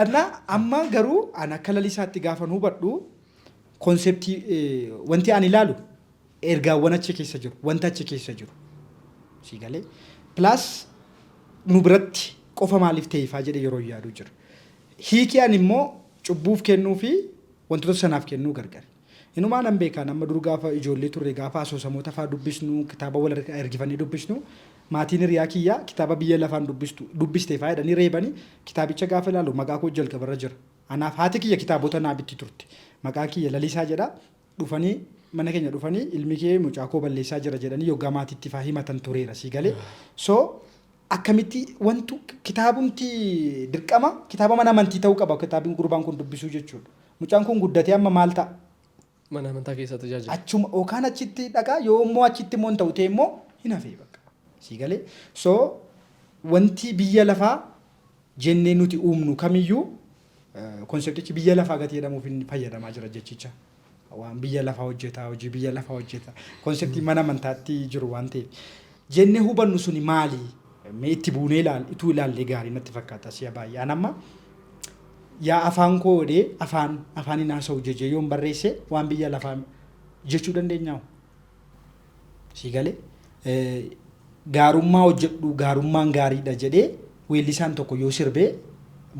Annaa amma garuu an akka Lalisaatti gaafa hubadhu, concept wanti ani ilaalu ergaawwan achi keessa jiru, wanta achi keessa jiru. Si galee, plus nu biratti qofa maaliif ta'eefaa jedhe yeroo yaadu jira. Hiikii ani immoo cubbuuf kennuu fi wantoota sanaaf kennuu gargari. Inumaa nan beekaa, nama dur gaafa ijoollee turre, gaafa asoosamoota fa'aa dubbisnu, kitaaba wal ergifannee dubbisnu, maatiin hiriyaa kiyyaa kitaaba biyya lafaan dubbistu dubbiste fa'aa jedhanii reebanii, kitaabicha gaafa ilaalu maqaa koo jalqabarra jira. Anaaf haati kiyya kitaabota naa bitti turte. Maqaa kiyya Lalisaa jedha. Dhufanii mana keenya dhufanii, ilmi kee mucaa koo balleessaa jira jedhanii yoggaa maatiitti fa'aa himatan tureera sii galee. So akkamitti wantu kitaabumti dirqama kitaaba mana amantii ta'uu qaba kitaabni gurbaan kun dubbisuu jechuudha. Mucaan kun guddatee amma maal ta'a? Mana amantaa keessa tajaajila. Achuma yookaan achitti dhaqaa, yoo immoo achitti immoo hin ta'u ta'e immoo hin hafee bakka. Sii galee, so wanti biyya lafaa jennee nuti uumnu kamiyyuu conceptichi biyya lafaa gatii jedhamuuf inni fayyadamaa jira jechicha. Waan biyya lafaa hojjeta, hojii biyya lafaa hojjeta. Concept mana amantaatti jiru waan ta'eef. Jennee hubannu suni maali? Mee itti buunee ilaal, ituu ilaallee gaarii natti fakkaata si'a baay'ee. An amma yaa afaan koo godhee afaan afaaniin haasa'u jejee yoon barreesse waan biyya lafaa jechuu dandeenyaa? Sii galee, gaarummaa hojjedhu, gaarummaan gaariidha jedhee weellisaan tokko yoo sirbee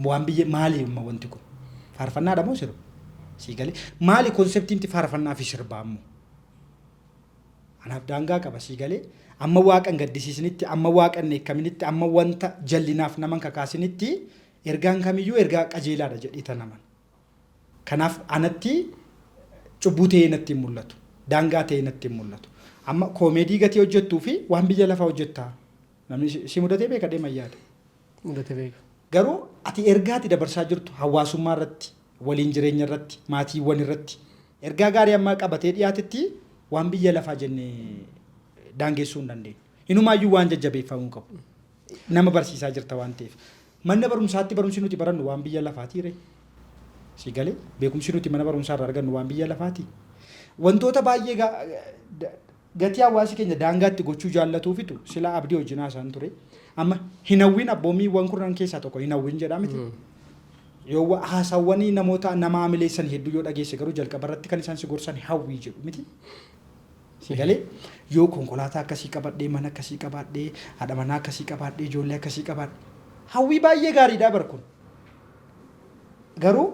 waan biyya maali amma wanti kun? Faarfannaadha moo sirba? Sii galee, maali conceptiin faarfannaa fi sirbaa immoo? Anaaf daangaa qaba sii galee. Amma waaqan gaddisiisnitti, amma waaqan eekkaminitti, amma wanta jallinaaf naman kakaasinitti ergaan kamiyyuu ergaa qajeelaadha jedhee tanaman. Kanaaf anatti cubbuu ta'ee natti hin mul'atu. Daangaa ta'ee natti hin mul'atu. Amma comedy gatii hojjettuu fi waan biyya lafaa hojjettaa. Namni si mudatee beeka deema yaada. Mudate beeka. Garuu ati ergaa ati dabarsaa jirtu hawaasummaa irratti, waliin jireenya irratti, maatiiwwan irratti ergaa gaarii amma qabatee dhiyaatetti waan biyya lafaa jennee daangessuu hin dandeenyu. Inumaayyuu waan jajjabeeffamuu qabu. Nama barsiisaa jirta waan ta'eef. Mana barumsaatti barumsi nuti barannu waan biyya lafaati ree. Si galee, beekumsi nuti mana barumsaa irraa argannu waan biyya lafaati. Wantoota baay'ee gatii hawaasi keenya daangaatti gochuu jaallatuufitu sila abdii wajjin haasa'an ture. Amma hin hawwin, abboommiiwwan kurnan keessaa tokko hin hawwin jedhaa miti. Yoo haasawwanii namoota nama amileessan hedduu yoo dhageesse garuu jalqaba irratti kan isaan si gorsan hawwii jedhu miti. Si galee, yoo konkolaataa akkasii qabadhee, mana akkasii qabaadhee, haadha manaa akkasii qabaadhee, ijoollee akkasii qabaadhee. Hawwii baay'ee gaariidha bar kun. Garuu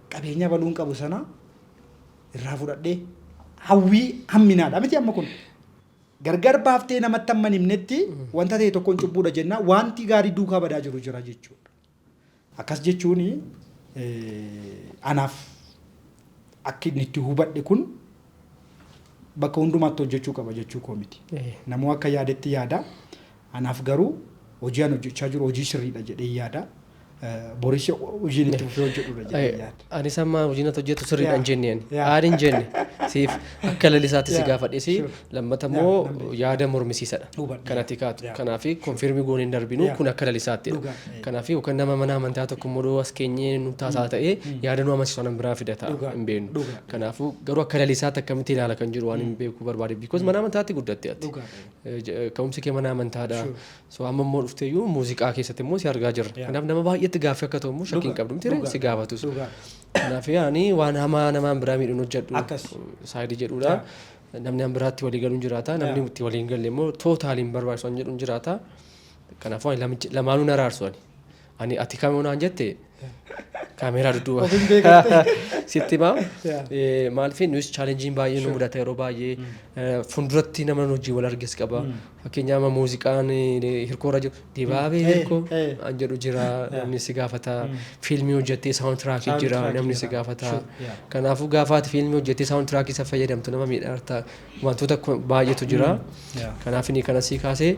qabeenya baluun qabu sana irraa fudhadhee hawwii hamminaadha miti amma kun. Gargar baaftee namatti hamma hin himnetti wanta ta'e tokkoon cubbuudha jenna, wanti gaarii duukaa badaa jiru jira jechuudha. Akkas jechuun anaaf akka inni itti hubadhe kun Bakka hundumaatti hojjechuu qaba jechuu koo miti. Namuu akka yaadetti yaada. Anaaf garuu hojii an hojjechaa jiru hojii sirriidha jedhee yaada. Boris hojiin itti fufee hojjedhudha jedhee yaada. Anis amma hojiin ati hojjettu sirriidha hin jenne ani. Aadi hin jenne. Siif akka Lalisaatti si gaafadhe, lammata immoo yaada mormisiisadha. Kan ati kaatu. Kanaaf confirm goonee hin darbinu, kun akka Lalisaattidha. Kanaaf yookaan nama mana amantaa tokko immoo as keenyee nu taasaa ta'ee yaada nu amansiisu nan biraa fidata, hin beeknu. Kanaafuu garuu akka Lalisaatti akkamitti ilaala kan jiru waan hin beekuu barbaade. Because mana amantaatti guddatte ati. Ka'umsi kee mana amantaadha. So amma immoo dhufteeyyuu muuziqaa keessatti immoo si argaa jirra. Kanaaf nama baay'eetti gaaffii akka ta'u immoo shakkii hin qabdu miti, si gaafatus. Kanaaf ani waan hamaa namaan biraa miidhuun hojjedhu side jedhudha. Namni an biraatti walii galuun jiraata. Namni itti walii hin galle immoo totally hin barbaachisu an jedhuun jiraata. Kanaafuu ani lamaanuu na raarsu ani. Ani ati kamuu naan jette kaameeraa dudduuba. Sitti himaa. Maaliif nuyis challengeiin baay'ee nu mudata yeroo baay'ee, fuulduratti nama hojii wal arges qaba. Fakkeenyaaf amma muuziqaan hirkoo irra jiru, dibaabee hirkoo an jedhu jira, namni si gaafata. Fiilmii hojjettee soundtrackii jira, namni si gaafata. Kanaafuu gaafa ati fiilmii hojjettee soundtrackii isa fayyadamtu nama miidhaarta, wantoota baay'eetu jira. Kanaaf inni kana sii kaasee,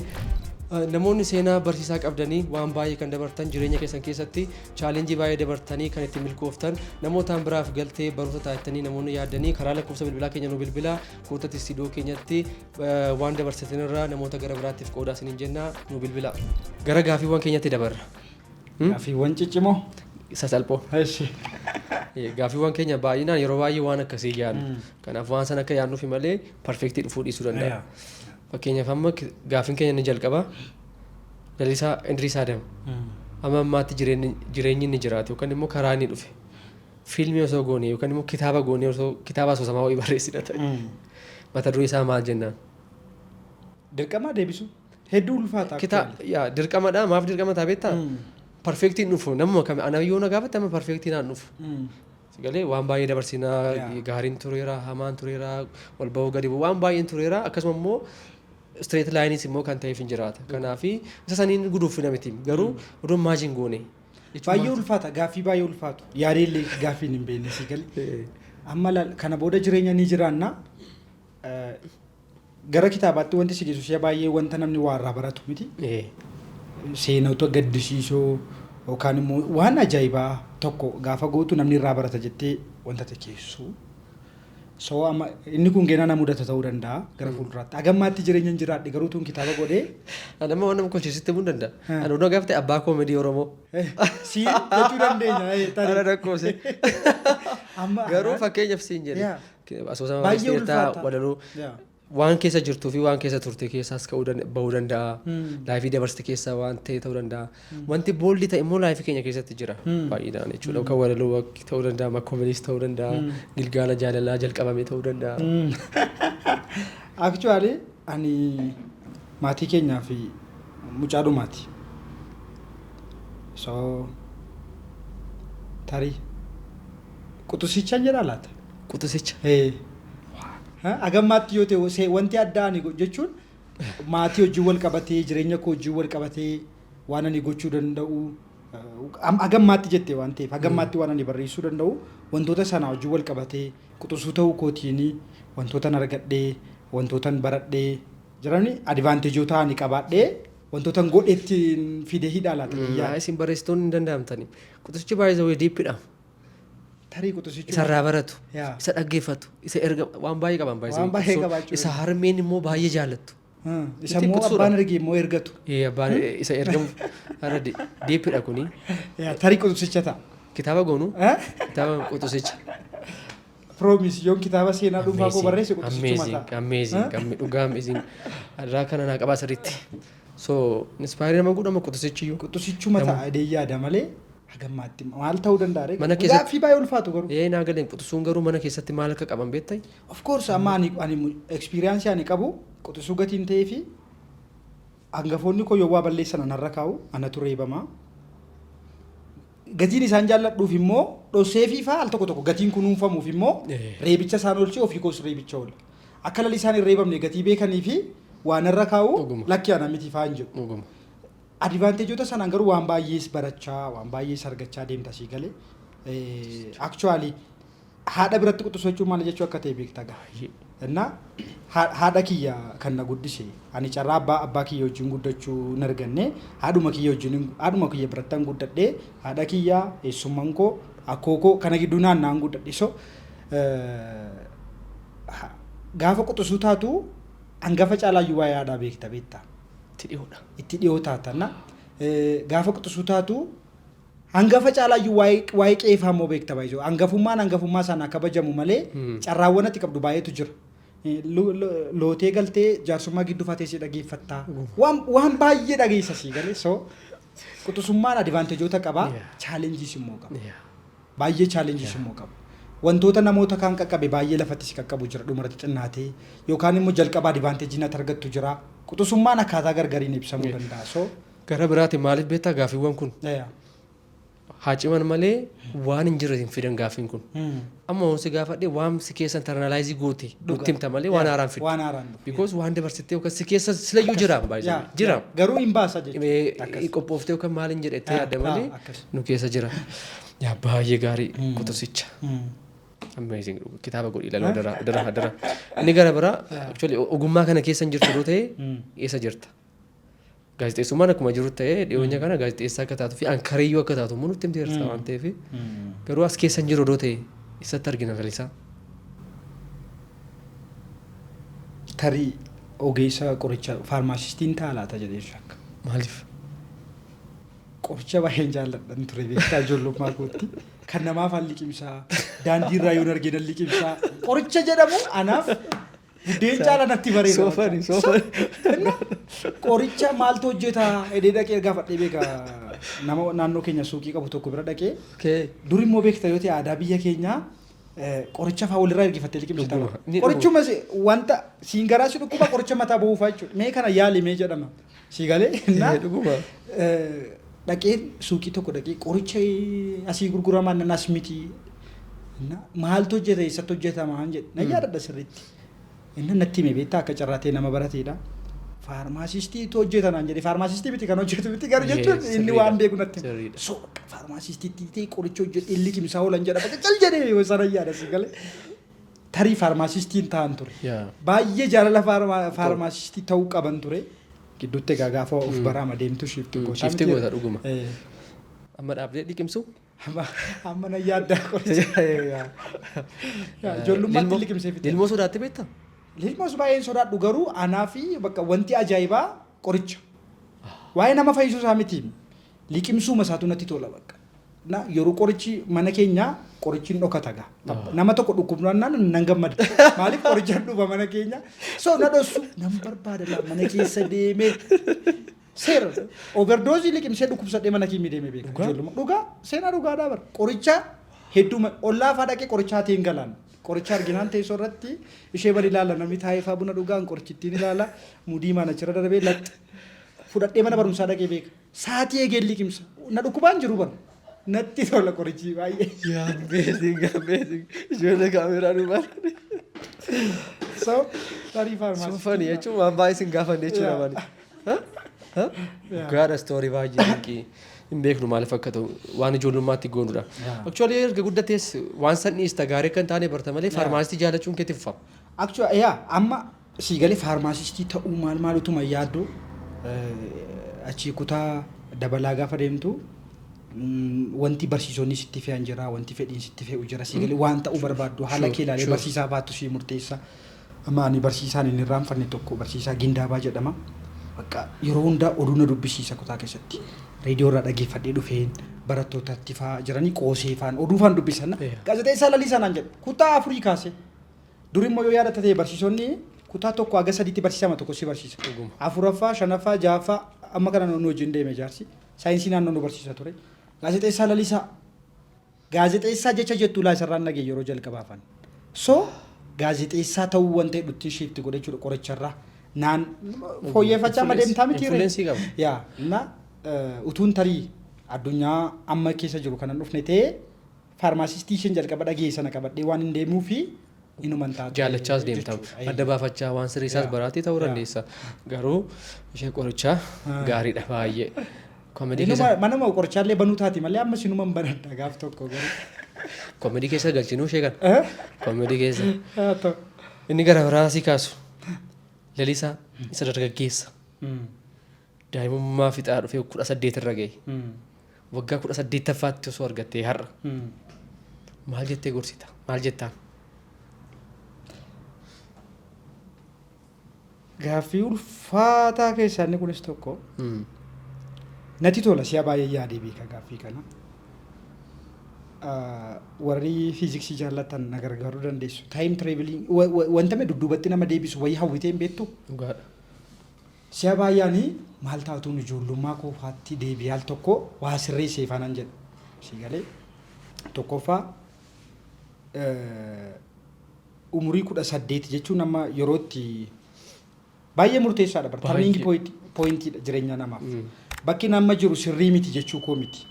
namoonni seenaa barsiisaa qabdanii, waan baay'ee kan dabartan, jireenya keessan keessatti challenge baay'ee dabartanii kan ittiin milkooftan, namootaan biraaf galtee barumsa taatanii namoonni yaaddanii, karaa lakkoofsa bilbilaa keenya nu bilbilaa, kootatti istiidiyoo keenyatti waan dabarsitanirraa namoota gara biraattiif qoodaa isiniin jenna, nu bilbilaa. Gara gaaffiiwwan keenyatti dabarra. Gaaffiiwwan ciccimoo. Sasalphoo. Gaaffiiwwan keenya baay'inaan yeroo baay'ee waan akkasii yaadnu. Kanaaf waan sana akka yaadnuufi malee perfect dhufuu dhiisuu danda'a. Fakkeenyaaf amma gaaffiin keenya inni jalqaba, Lalisaa Indiriis Adam amma ammaatti jireenyi inni jiraatu yookaan immoo karaa inni dhufe fiilmii osoo goone yookaan immoo kitaaba goone, osoo kitaaba asoosamaa wayii barreessina ta'e, mata duree isaa maal jennaan? Dirqamaa deebisu. Hedduu ulfaata. Yaa, dirqamadha. Maaf dirqama ta'a beektaa? Perfectiin dhufu namuma kami ana yoo na gaafatte amma perfectiin aan dhufu. Galee waan baay'ee dabarsinaa, gaariin tureera, hamaan tureera, ol ba'uu gadi bu'uu waan baay'een tureera, akkasuma immoo straight lineiis immoo kan ta'eef hin jiraata. Kanaaf isa saniin guduuffina miti, garuu odoo imagine goone. Baay'ee ulfaata, gaaffii baay'ee ulfaatu. Yaadeellee gaaffiin hin beekne si galee. Amma kana booda jireenya ni jiraanna. Gara kitaabaatti wanti si geessu si'a baay'ee wanta namni waa irraa baratu miti. Seenota gaddisiisoo yookaan immoo waan ajaa'ibaa tokko gaafa gootu namni irraa barata jettee wanta ta'e keessu. So amma inni kun geenaa na mudata ta'uu danda'a gara fuulduraatti. Hagammaatti jireenya hin jiraadhe garuu tun kitaaba godhee. Ani amma waan nama kolchisitti himuu hin danda'a. Ani odoo gaafate abbaa koomedii Oromoo. Si jechuu dandeenya. Ana rakkoose. Garuu fakkeenyaaf siin jedhe. Asoosama Baay'ee barreessiteertaa, ulfaata. walaloo waan keessa jirtuu fi waan keessa turte keessaas ka'uu bahuu danda'a. Life dabarsite keessaa waan ta'e ta'uu danda'a. Wanti bold ta'e immoo life keenya keessatti jira baay'inaan jechuudha. Yookaan walaloo ta'uu danda'a, koomediis ta'uu danda'a, gilgaala jaalalaa jalqabame ta'uu danda'a. Actually ani maatii keenyaa fi mucaa dhumaati. So tarii quxisichaan jedhaa laata? Quxisicha. Hagammaatti yoo ta'e wanti addaa ani jechuun maatii wajjin wal qabatee, jireenya koo wajjin wal qabatee waan ani gochuu danda'u hagammaatti jette waan ta'eef, hagammaatti waan ani barreessuu danda'u wantoota sana wajjin wal qabatee quxisuu ta'uu kootiin wantootan argadhee, wantootan baradhee jirani, advantageoota ani qabaadhee, wantootan godhetti fide hidhaa laata biyyaa. Isin barreessitoonni hin danda'amtani. Quxisichi baay'ee wayii deepidha. Tarii quxisichi. Isarraa baratu, isa dhaggeeffatu, isa erga waan baay'ee qaban baay'ee. Waan baay'ee qabaachuu. Isa harmeen immoo baay'ee jaallattu. Isa immoo abbaan erge immoo ergatu. Abbaan isa ergamu har'a deepidha kuni. Tarii quxisicha ta'a. Kitaaba goonu, kitaaba quxisicha. Promise, yoon kitaaba seenaa dhuunfaa koo barreesse quxisichuma ta'a. Amazing, dhugaa amazing. Irraa kana naa qabaa sirriitti. So inspire nama godhama quxisichiyyuu. Quxisichuma ta'a jedhee yaada malee hagammaatti maal ta'uu danda'a ree? Mana keessatti- Gaaffii baay'ee ulfaatu garuu. Ee, naa galeen, quxisuun garuu mana keessatti maal akka qaban beektaa? Of course, amma ani experience ani qabu quxisuu gatiin ta'ee fi hangafoonni koo yoo waa balleessan anarra kaa'u, anatu reebama. Gatiin isaan jaalladhuuf immoo dhossee fi faa al tokko tokko gatiin kunuunfamuuf immoo reebicha isaan oolchee ofii koos reebicha oola. Akka lalli isaan hin reebamne gatii beekanii fi waan irra kaa'u lakki ana miti faa hin jedhu. Advantageoota sanaan garuu waan baay'ees barachaa, waan baay'ees argachaa deemta sii galee. Actually haadha biratti quxisuu jechuun maal jechuu akka ta'e beektaa gaa. Innaa haadha kiyya kan na guddise, ani carraa abbaa kiyya wajjin guddachuu hin arganne. Haadhuma kiyya wajjin, haadhuma kiyya birattan guddadhe. Haadha kiyya, eessumman koo, akkoo koo kana gidduu naanna'an guddadhe. So gaafa quxisuu taatu hangafa caalaayyuu waa'ee haadhaa beekta, beektaa. Itti dhiyoodha. Itti dhiyoo taata. Gaafa quxisuu taatu hangafa caalaayyuu waa'ee qeefaa immoo beekta baay'isoo. Hangafummaan hangafummaa sana kabajamu malee carraawwan ati qabdu baay'eetu jira. Lootee galtee jaarsummaa gidduu fatee si dhageeffattaa. Waan baay'ee dhageessa sii galee. So quxisummaan advantageoota qaba. Challenges immoo qaba. Baay'ee challenges immoo qaba. Wantoota namoota kaan qaqqabe baay'ee lafatti si qaqqabu jira dhumarratti xinnaatee, yookaan immoo jalqaba advantage natti argattu jira. Quxisummaan akkaataa gargariin ibsamuu danda'a. So Gara biraatiin maaliif beektaa, gaaffiiwwan kun haa ciman malee waan hin jirre hin fidan gaaffiin kun. Amma waan si gaafadhe waan si keessa internalize goote nutti himta malee waan haaraan fiddu. Waan haaraan dhufu. Because waan dabarsitee yookaan si keessa silayyuu jira baay'ee jira. Garuu hin baasa jechuudha. Qophooftee yookaan maal hin jedhettee yaadda malee nu keessa jira. Yaa, baay'ee gaarii, quxisicha. Amazing, kitaaba godhi ilaaluu dara dara dara. Inni gara biraa, actually ogummaa kana keessa hin jirtu yoo ta'e eessa jirta? Gaazexeessummaan akkuma jiru ta'ee, dhiyoenya kana gaazexeessaa akka taatuu fi anchoriyyuu akka taatu immoo nutti himteerta waan ta'eef, garuu as keessa hin jiru yoo ta'e eessatti argina Lalisaa? Tarii ogeessa qoricha pharmacistiin ta'a laata jedhee shakka. Maaliif? Qoricha baay'een jaalladhan ture, beektaa, ijoollummaa kootti. Kan namaaf liqimsaa, daandii irraa yoon argine liqimsaa. Qoricha jedhamu anaaf buddeen caala natti bareeda. Soofani, soofani. Qoricha maaltu hojjeta jedhee dhaqee gaafadhee beeka, nama naannoo keenya suuqii qabu tokko bira dhaqee. Dur immoo beekta yoo ta'e aadaa biyya keenyaa qoricha fa'aa walirraa ergifattee liqimsita. Dhuguma. Ni dhuguma. Qorichuma wanta siin garaa si dhukkuba, qoricha mataa ba'uufaa jechuudha. Mee kana yaali mee jedhama. Sii galee? Dhuguma. Dhaqee suuqii tokko dhaqee, qoricha asii gurguramaa nan as miti. Maaltu hojjeta, eessatti hojjetama jedhe. Na yaadadha sirriitti. Inni natti hime, beektaa, akka carraa ta'e nama barateedha. Pharmacistiitu hojjeta naan jedhe. Pharmacistii miti kan hojjetu miti garuu jechuun inni waan beeku natti hime. So pharmacistiitti ta'e qoricha hojjedhe liqimsaa oolan jedha. Bakka cal jedhee yoo sana yaada si galee. Tarii pharmacistiin ta'an ture. Baay'ee jaalala pharmacistii ta'uu qaban ture. Gidduutti egaa gaafa of baraama deemtu shift goota. Shift goota, dhuguma. Amma dhaabdee liqimsu? Amma na yaaddaa qoricha. Ijoollummaatti liqimsee fite. Lilmoo sodaatte beektaa? Lilmoos baay'een sodaadhu, garuu anaa fi bakka wanti ajaa'ibaa qoricha. Waa'ee nama fayyisuu isaa miti. Liqimsuuma isaatu natti tola bakka. Na yeroo qorichi mana keenyaa qorichi hin dhokata gaa. Nama tokko dhukkubnaan nan gammada. Maaliif qoricha dhufa mana keenya? So na dhossu nan barbaada laa mana keessa deemee. Seera overdose liqimsee dhukkubsadhee mana keenya deemee beeka. Ijoollummaa. Dhugaa, seenaa dhugaadhaa bara. Qoricha hedduu ollaa fa'aa dhaqee qoricha haatee hin galaan. Qoricha arginaan teessoo irratti ishee bari ilaala, namni taa'ee fa'aa buna dhugaan qorichittiin ilaala, mudii mana achirra darbee laxxa. Fudhadhee mana barumsaa dhaqee beeka. Saatii eegeen liqimsa. Na dhukkubaan jiru bara. Natti tola qorichi baay'ee. Yaa, amazing, amazing. Ijoollee kaameeraa duubaan. So tarii pharmacy. So funny jechuun waan baay'ee sin gaafanne jechuudha maali. Dhugaadha, story baay'ee dinqii. Hin beeknu maaliif akka ta'u, waan ijoollummaatti goonudha. Actually erga guddatees waan san dhiista, gaarii akka hin taane barta malee pharmacistii jaalachuun keetti fufa. Actually yaa, amma sii galee pharmacistii ta'uu maal maal utuma yaaddu, achii kutaa dabalaa gaafa deemtu wanti barsiisonni sitti fe'an jira, wanti fedhiin sitti fe'u jira, sii galee waan ta'uu barbaaddu haala kee ilaalee barsiisaa baattu sii murteessa. Amma ani barsiisaan hin irraanfanne tokko barsiisaa Gindaabaa jedhama. Bakka yeroo hundaa oduu na dubbisiisa kutaa keessatti. Reediyoo irraa dhageeffadhee dhufeen barattootatti fa'aa jiranii qoosee fa'aan oduu fa'aan dubbisan. Gaazexeessaa Lalisaa naan jedhu kutaa afurii kaasee. Dur immoo yoo yaadatta ta'e barsiisonni kutaa tokko haga sadiitti barsiisama tokko si barsiisa. Afuraffaa, shanaffaa, ja'affaa amma kana nu wajjin deeme jaarsi. Saayinsii naannoo nu barsiisa ture. Gaazexeessaa Lalisaa. Gaazexeessaa jecha jettu laa isarraan dhagee yeroo jalqabaafan. So gaazexeessaa ta'uu wanta hedduutti shift godhe jechuudha qoricharraa. Naan fooyyeffachaa amma deemtaa miti ree? Influence qaba. Yaa, na utuun tarii addunyaa amma keessa jiru kanan dhufne ta'ee pharmacistii isheen jalqaba dhagee sana qabadhee waan hin deemuu fi inuman taatu. Jaalachaas deemta. Jechuudha. Adda baafachaa waan sirrii isaas baraatee ta'uu dandeessa. Garuu ishee qorichaa gaariidha baay'ee. Comedy keessa Manuma qorichaallee banuu taati malee ammas inuman banadha gaaf tokko garuu. Comedy keessa galchinuu ishee kana. Eh? Comedy keessa. Haa ta'u. Inni gara biraa si kaasu, Lalisaa isa dargaggeessa daa'imummaa fixaa dhufee 18 irra ga'e, waggaa 18ffaatti osoo argattee har'a maal jettee gorsita? Maal jettaan? Gaaffii ulfaataa keessaa inni kunis tokko. Natti tola, si'a baay'ee yaadee beeka gaaffii kana. Warri fiiziksii jaallatan na gargaaruu dandeessu. Time traveling, wanta mee dudduubatti nama deebisu wayii hawwitee hin beektu? Dhugaadha. Si'a baay'aanii maal taatuun ijoollummaa koofaatti deebi'ee al tokko waa sirreessee faanaan jedha. Si galee, tokkoffaa umurii 18 jechuun amma yeroo itti baay'ee murteessaadha. Bara turning pointiidha jireenya namaaf. Bakki nama jiru sirrii miti jechuu koo miti.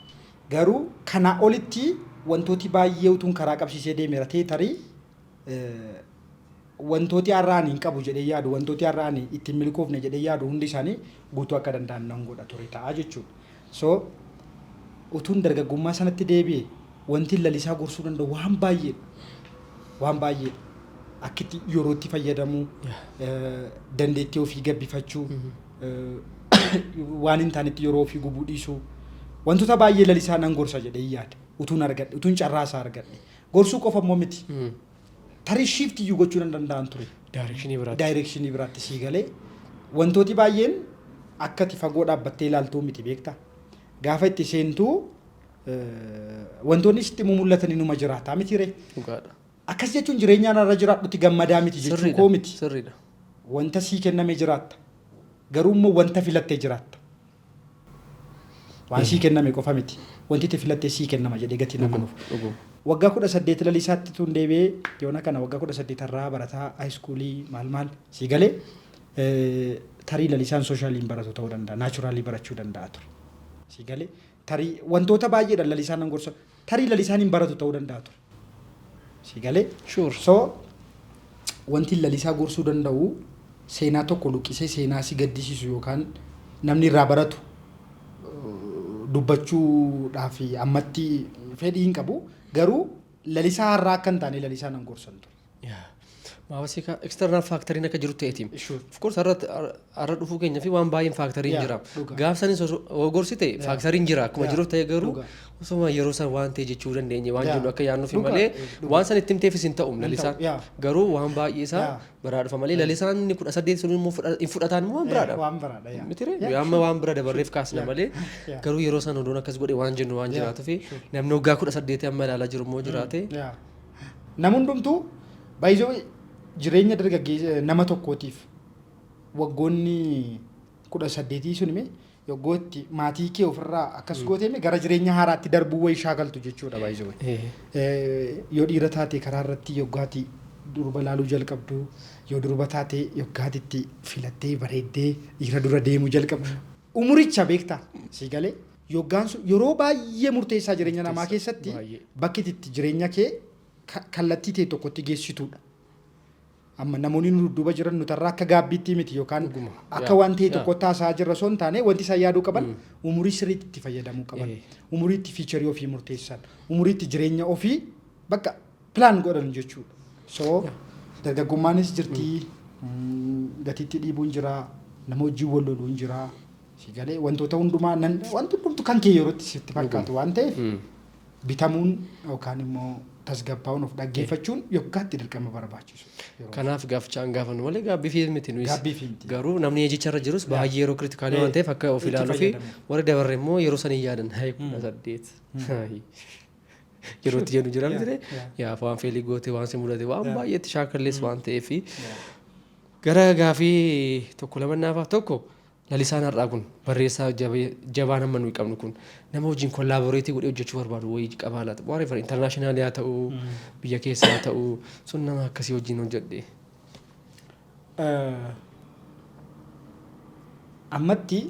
Garuu kanaa olitti wantooti baay'ee utuun karaa qabsiisee deemeera ta'e, tarii wantooti har'a ani hin qabu jedhee yaadu, wantooti har'a ani ittiin milkoofne jedhee yaadu hundi isaanii guutuu akka danda'an nan godha ture ta'a jechuudha. So utuun dargaggummaa sanatti deebi'e, wanti Lalisaa gorsuu danda'u waan baay'eedha. Waan baay'eedha. Akkitti yerootti fayyadamuu, dandeettii ofii gabbifachuu, waan hin taanetti yeroo ofii gubuu dhiisuu, wantoota baay'ee Lalisaa nan gorsa jedhee yaada. Utuun argadhe, utuun carraa isaa argadhe. Gorsuu qofa immoo miti. Tarii shift iyyuu gochuu nan danda'an ture. Directionii biraatti. Directionii biraatti, sii galee, wantooti baay'een akka ati fagoo dhaabbattee ilaaltuu miti, beektaa. Gaafa itti seentuu wantoonni sitti mul'atan inuma jiraata miti ree? Dhugaadha. Akkas jechuun jireenyaan irra jiraadhutti gammadaa miti jechuu koo miti. Wanta sii kenname jiraatta. Garuu immoo wanta filattee jiraatta. Waan sii kenname qofa miti. Wanti itti filattee sii kennama jedhee gatii nama nuuf. Waggaa 18 Lalisaatti tun deebi'ee, yoona kana waggaa 18 irraa barataa high schoolii maal maal, sii galee, tarii Lalisaan socialiin baratu ta'uu danda'a. Naturalii barachuu danda'a ture. Sii galee, tarii wantoota baay'eedhaan Lalisaan nan gorsa. Tarii Lalisaan hin baratu ta'uu danda'a ture. Sii galee. So wanti Lalisaa gorsuu danda'u, seenaa tokko luqqisee seenaa si gaddisiisu yookaan namni irraa baratu dubbachuudhaaf ammatti fedhii hin qabu. Garuu Lalisaa har'aa akka hin taane Lalisaa nan gorsan ture. Maawasii external factoriin akka jiru ta'eeti. Of course, har'a dhufuu keenya fi waan baay'een factoriin jira. Gaaf sanis osoo gorsite factoriin jira akkuma jiru ta'e, garuu osoo yeroo san waan ta'e jechuu dandeenye waan jennu akka yaadnuuf malee, waan san itti himteefis hin ta'u Lalisaan. Garuu waan baay'ee isaa biraa dhufa malee, Lalisaan inni 18 sun immoo hin fudhataan immoo waan biraadha. Waan biraadha. Mitire amma waan bira dabarreef kaasna malee, garuu yeroo san odoon akkas godhe waan jennu waan jiraatuu fi namni waggaa 18 amma ilaalaa jiru immoo jiraate. Nam hundumtuu baay'ee jireenya dargaggeessa nama tokkootiif waggoonni 18 sun hime yoggootti maatii kee ofirraa akkas gooteeme gara jireenya haaraatti darbuu wayii shaakaltu jechuudha baay'ee. Yoo dhiira taate karaa irratti yoggaati durba laaluu jalqabdu, yoo durba taate yoggaatitti filattee bareeddee dhiira dura deemuu jalqabdu. Umuricha beektaa, sii galee, yoggaan sun yeroo baay'ee murteessaa jireenya namaa keessatti bakki itti jireenya kee kallattii ta'e tokkotti geessituudha. Amma namoonni nu dudduuba jiran nutarraa akka gaabbiitti miti yookaan akka waan ta'e tokkotti haasa'aa jirra osoo hin taane, wanti isaan yaaduu qaban umurii sirriitti itti fayyadamuu qaban. Umurii itti futurii ofii murteessan. Umurii itti jireenya ofii bakka plan godhan jechuudha. So dargaggummaanis jirti, gatiitti dhiibuun jira, nama wajjin wal loluun jira. Si galee, wantoota hundumaa nan wanti hundumtu kan kee yerootti sitti fakkaatu waan ta'eef, bitamuun yookaan immoo tasgabbaa'uun of dhaggeeffachuun yoggaatti dirqama barbaachisu. Kanaaf gaafichaan gaafannu malee gaabbii fi miti nuyis. Gaabbii fi miti. Garuu namni ejicharra jirus baay'ee yeroo criticalii waan ta'eef akka of ilaaluu fi warri dabarre immoo yeroo san hin yaadan. Hayi, 18 yeroo itti jennu jira miti, yaa waan failii goote, waan si mudate, waan baay'eetti shaakallees waan ta'eef, gara gaafii tokko lamannaafaaf tokko, Lalisaan har'aa kun, barreessaa jabaan amma nuyi qabnu kun, nama wajjin collaborateii godhee hojjechuu barbaadu wayii qabaa laata? Whatever, internationalii haa ta'u, biyya keessa haa ta'u, sun nama akkasii wajjin hojjedhe. Ammatti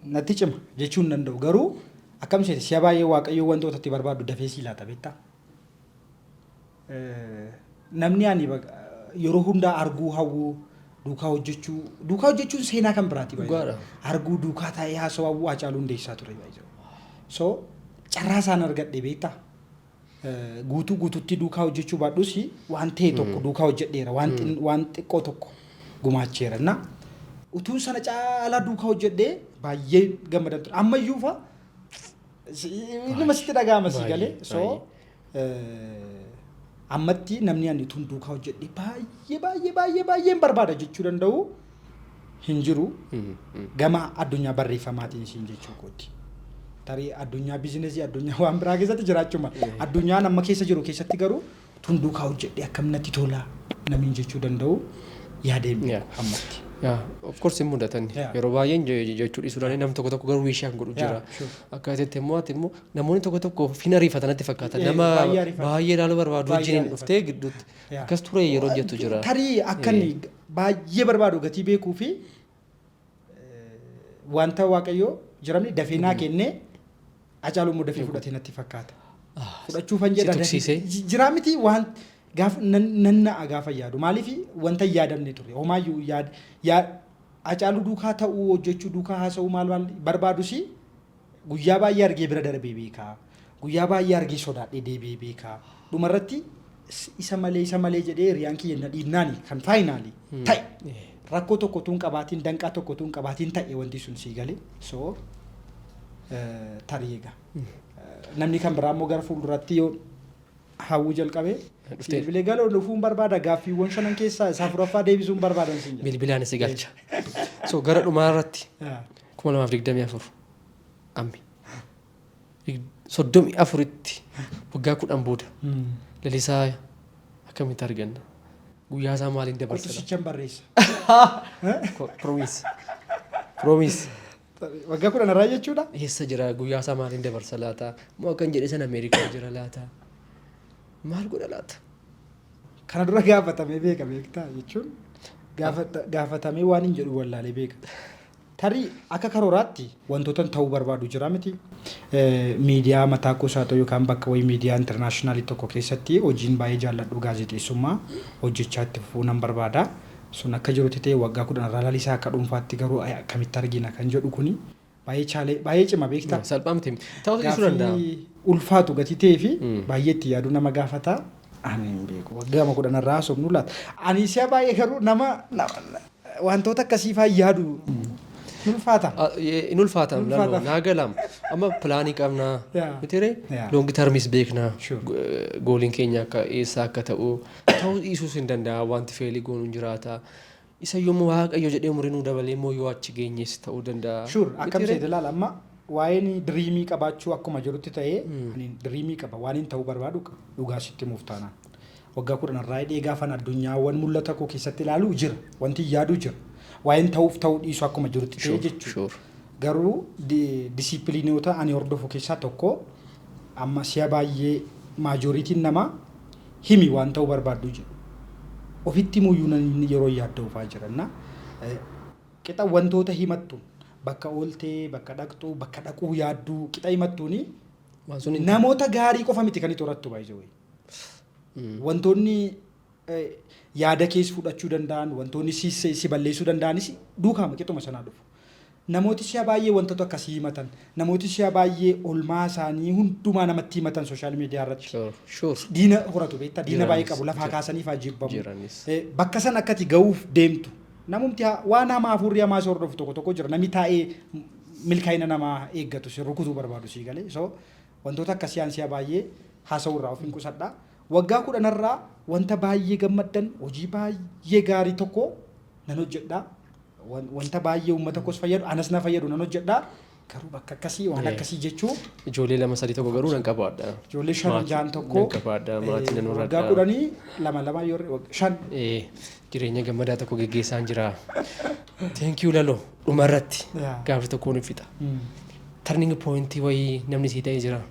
natti cima jechuu hin danda'u, garuu akkam seete, si'a baay'ee Waaqayyo wantoota itti barbaaddu dafee sii laata, beektaa? Namni ani yeroo hundaa arguu hawwuu, duukaa hojjechuu, duukaa hojjechuun seenaa kan biraati baay'ee. Arguu, duukaa taa'ee haasawaa hawwuu, Haacaaluu Hundeessaa ture baay'ee. So carraa isaan argadhe, beektaa? Guutuu guututti duukaa hojjechuu baadhus, waan ta'e tokko duukaa hojjedheera, waan xiqqoo tokko gumaacheera. Na utuun sana caalaa duukaa hojjedhee baay'ee gammadan ture. Ammayyuu fa nama sitti dhaga'ama si galee. So ammatti namni ani utuun duukaa hojjedhee baay'ee baay'ee baay'ee baay'een barbaada jechuu danda'u hin jiru. Gama addunyaa barreeffamaatiin siin jechuu kooti. Tarii addunyaa business, addunyaa waan biraa keessatti jiraachuu mala. Addunyaan amma keessa jiru keessatti garuu tun duukaa hojjedhee akkam natti tola namni jechuu danda'u yaadeen ammatti. Yeah, of course hin mudatan. Yeroo baay'een jechuu dhiisuu danda'e, namni tokko tokko garuu wish aan godhu jira. Akka jetti immoo ati immoo namoonni tokko tokko hin ariifatan natti fakkaata. Nama baay'ee ilaaluu barbaadu wajjin dhuftee gidduutti akkas ture yeroo jettu jira. Tarii akka inni baay'ee barbaadu gatii beekuu fi wanta Waaqayyoo jiramni dafee naa kennee, Hacaaluu immoo dafee fudhatee natti fakkaata. Fudhachuufan jedha. Jiraa miti, waan gaafa nan na'a gaafa yaadu, maaliif wanta hin yaadamne ture homaayyuu yaad Hacaaluu duukaa ta'uu, hojjechuu, duukaa haasa'uu, maal maal barbaadus, guyyaa baay'ee argee bira darbee beekaa, guyyaa baay'ee argee sodaadhee deebi'ee beekaa, dhumarratti isa malee, isa malee jedhee hiriyaan kiyya na dhiibnaani kan final ta'e, rakkoo tokko tuun qabaatiin, danqaa tokko tuun qabaatiin ta'e wanti sun sii galee. So tarii egaa namni kan biraa immoo gara fuulduratti yoo hawwuu jalqabee bilbilee galoo dhufuun barbaada, gaaffiiwwan shanan keessaa isaa afuraffaa deebisuun barbaadan siin jedha. Bilbilaan si galcha. So gara dhumaa irratti, 2024 ammi 34tti, waggaa 10 booda Lalisaa akkamitti arganna? Guyyaa isaa maaliin dabarsina? Qotusichan barreessa. Promise. Promise. Waggaa 10 irraa jechuudha. Eessa jira? Guyyaa isaa maaliin dabarsa laata? Moo akkan jedhe sana Ameerikaa jira laata? Maal godha laata? Kana dura gaafatamee beeka, beektaa, jechuun gaafatamee waan hin jedhu wallaalee beeka. Tarii akka karooraatti wantoota ta'uu barbaadu jira miti. Miidiyaa mataa koos haa ta'u yookaan bakka wayii miidiyaa international tokko keessatti hojiin baay'ee jaalladhu gaazexeessummaa hojjechaa itti fufuu nan barbaada. Sun akka jirutti ta'e, waggaa 10 irraa Lalisaa akka dhuunfaatti garuu akkamitti argina kan jedhu kuni baay'ee chaalee baay'ee cima, beektaa. Salphaa miti. Ta'uu dhiisuu danda'a. Gaaffii ulfaatu gatii ta'ee fi baay'ee itti yaaduu nama gaafata. Ani hin beeku. Waggaa 10 irraa haasofnu laata. Ani si'a baay'ee garuu nama wantoota akkasii faa yaadu ni ulfaata. In ulfaata. In ulfaata. Naa galaam. Amma plan qabnaa. Mitiree long termis beeknaa. Goaliin keenya akka eessaa akka ta'u, ta'uu dhiisuus hin danda'a, wanti fail goonuu hin jiraata. Isa yommuu Waaqayyo jedhee umurii nuu dabalee immoo yoo achi geenyes ta'uu danda'a. Sure, akkam Mitiree? seete ilaala, amma waa'een dream qabaachuu akkuma jirutti ta'ee, ani dream qaba, waan hin ta'uu barbaadu qaba, dhugaa sitti himuuf taanaan. Waggaa 10 irraa hidhee gaafan addunyaawwan mul'ata koo keessatti ilaalu jira, wanti yaadu jira. Waa'een ta'uuf ta'uu dhiisu akkuma jirutti ta'ee jechuudha. Garuu disciplineoota ani hordofu keessaa tokko, amma si'a baay'ee majorityn namaa himi waan ta'uu barbaaddu jedhu. Ofitti himuyyuu nan yeroo yaadda'uufaa jiranna. Qixa wantoota himattu, bakka ooltee, bakka dhaqxu, bakka dhaquu yaadduu qixa himattuuni Waan sun hin namoota gaarii qofa miti kan itti horattu baay'ee. Wantoonni yaada kees fudhachuu danda'an, wantoonni si balleessuu danda'anis duukaama qixuma sanaa dhufu. Namooti si'a baay'ee wantoota akkasii himatan, namooti si'a baay'ee olmaa isaanii hundumaa namatti himatan social media irratti. Diina horatu, beektaa, diina baay'ee qabu, lafaa kaasanii fa'aa jibbamu. Jiranis. Bakka sana akkati ga'uuf deemtu namumti waan hamaa, hafuurri hamaa si hordofu tokko tokko jira, namni taa'ee milkaa'ina namaa eeggatu si rukutuu barbaadu si galee. So wantoota akkasii aan si'a baay'ee haasa'uu irraa of hin qusadha. Waggaa 10rraa wanta baay'ee gammaddan, hojii baay'ee gaarii tokko nan hojjedha. Wanta baay'ee uummata koos fayyadu, anas na fayyadu nan hojjedha. Garuu bakka akkasii waan akkasii jechuu Ijoollee lama sadii tokko garuu nan qabaadha. Ijoollee shan jaan tokko. Nan qabaadha, maatii nan Waggaa horadha. 10 lama lama yoo shan. Jireenya gammadaa tokko geggeessaan jira. Thank you Lalo, dhumarratti gaaffii tokkoon hin fixa. Turning point wayii namni sii ta'ee jira.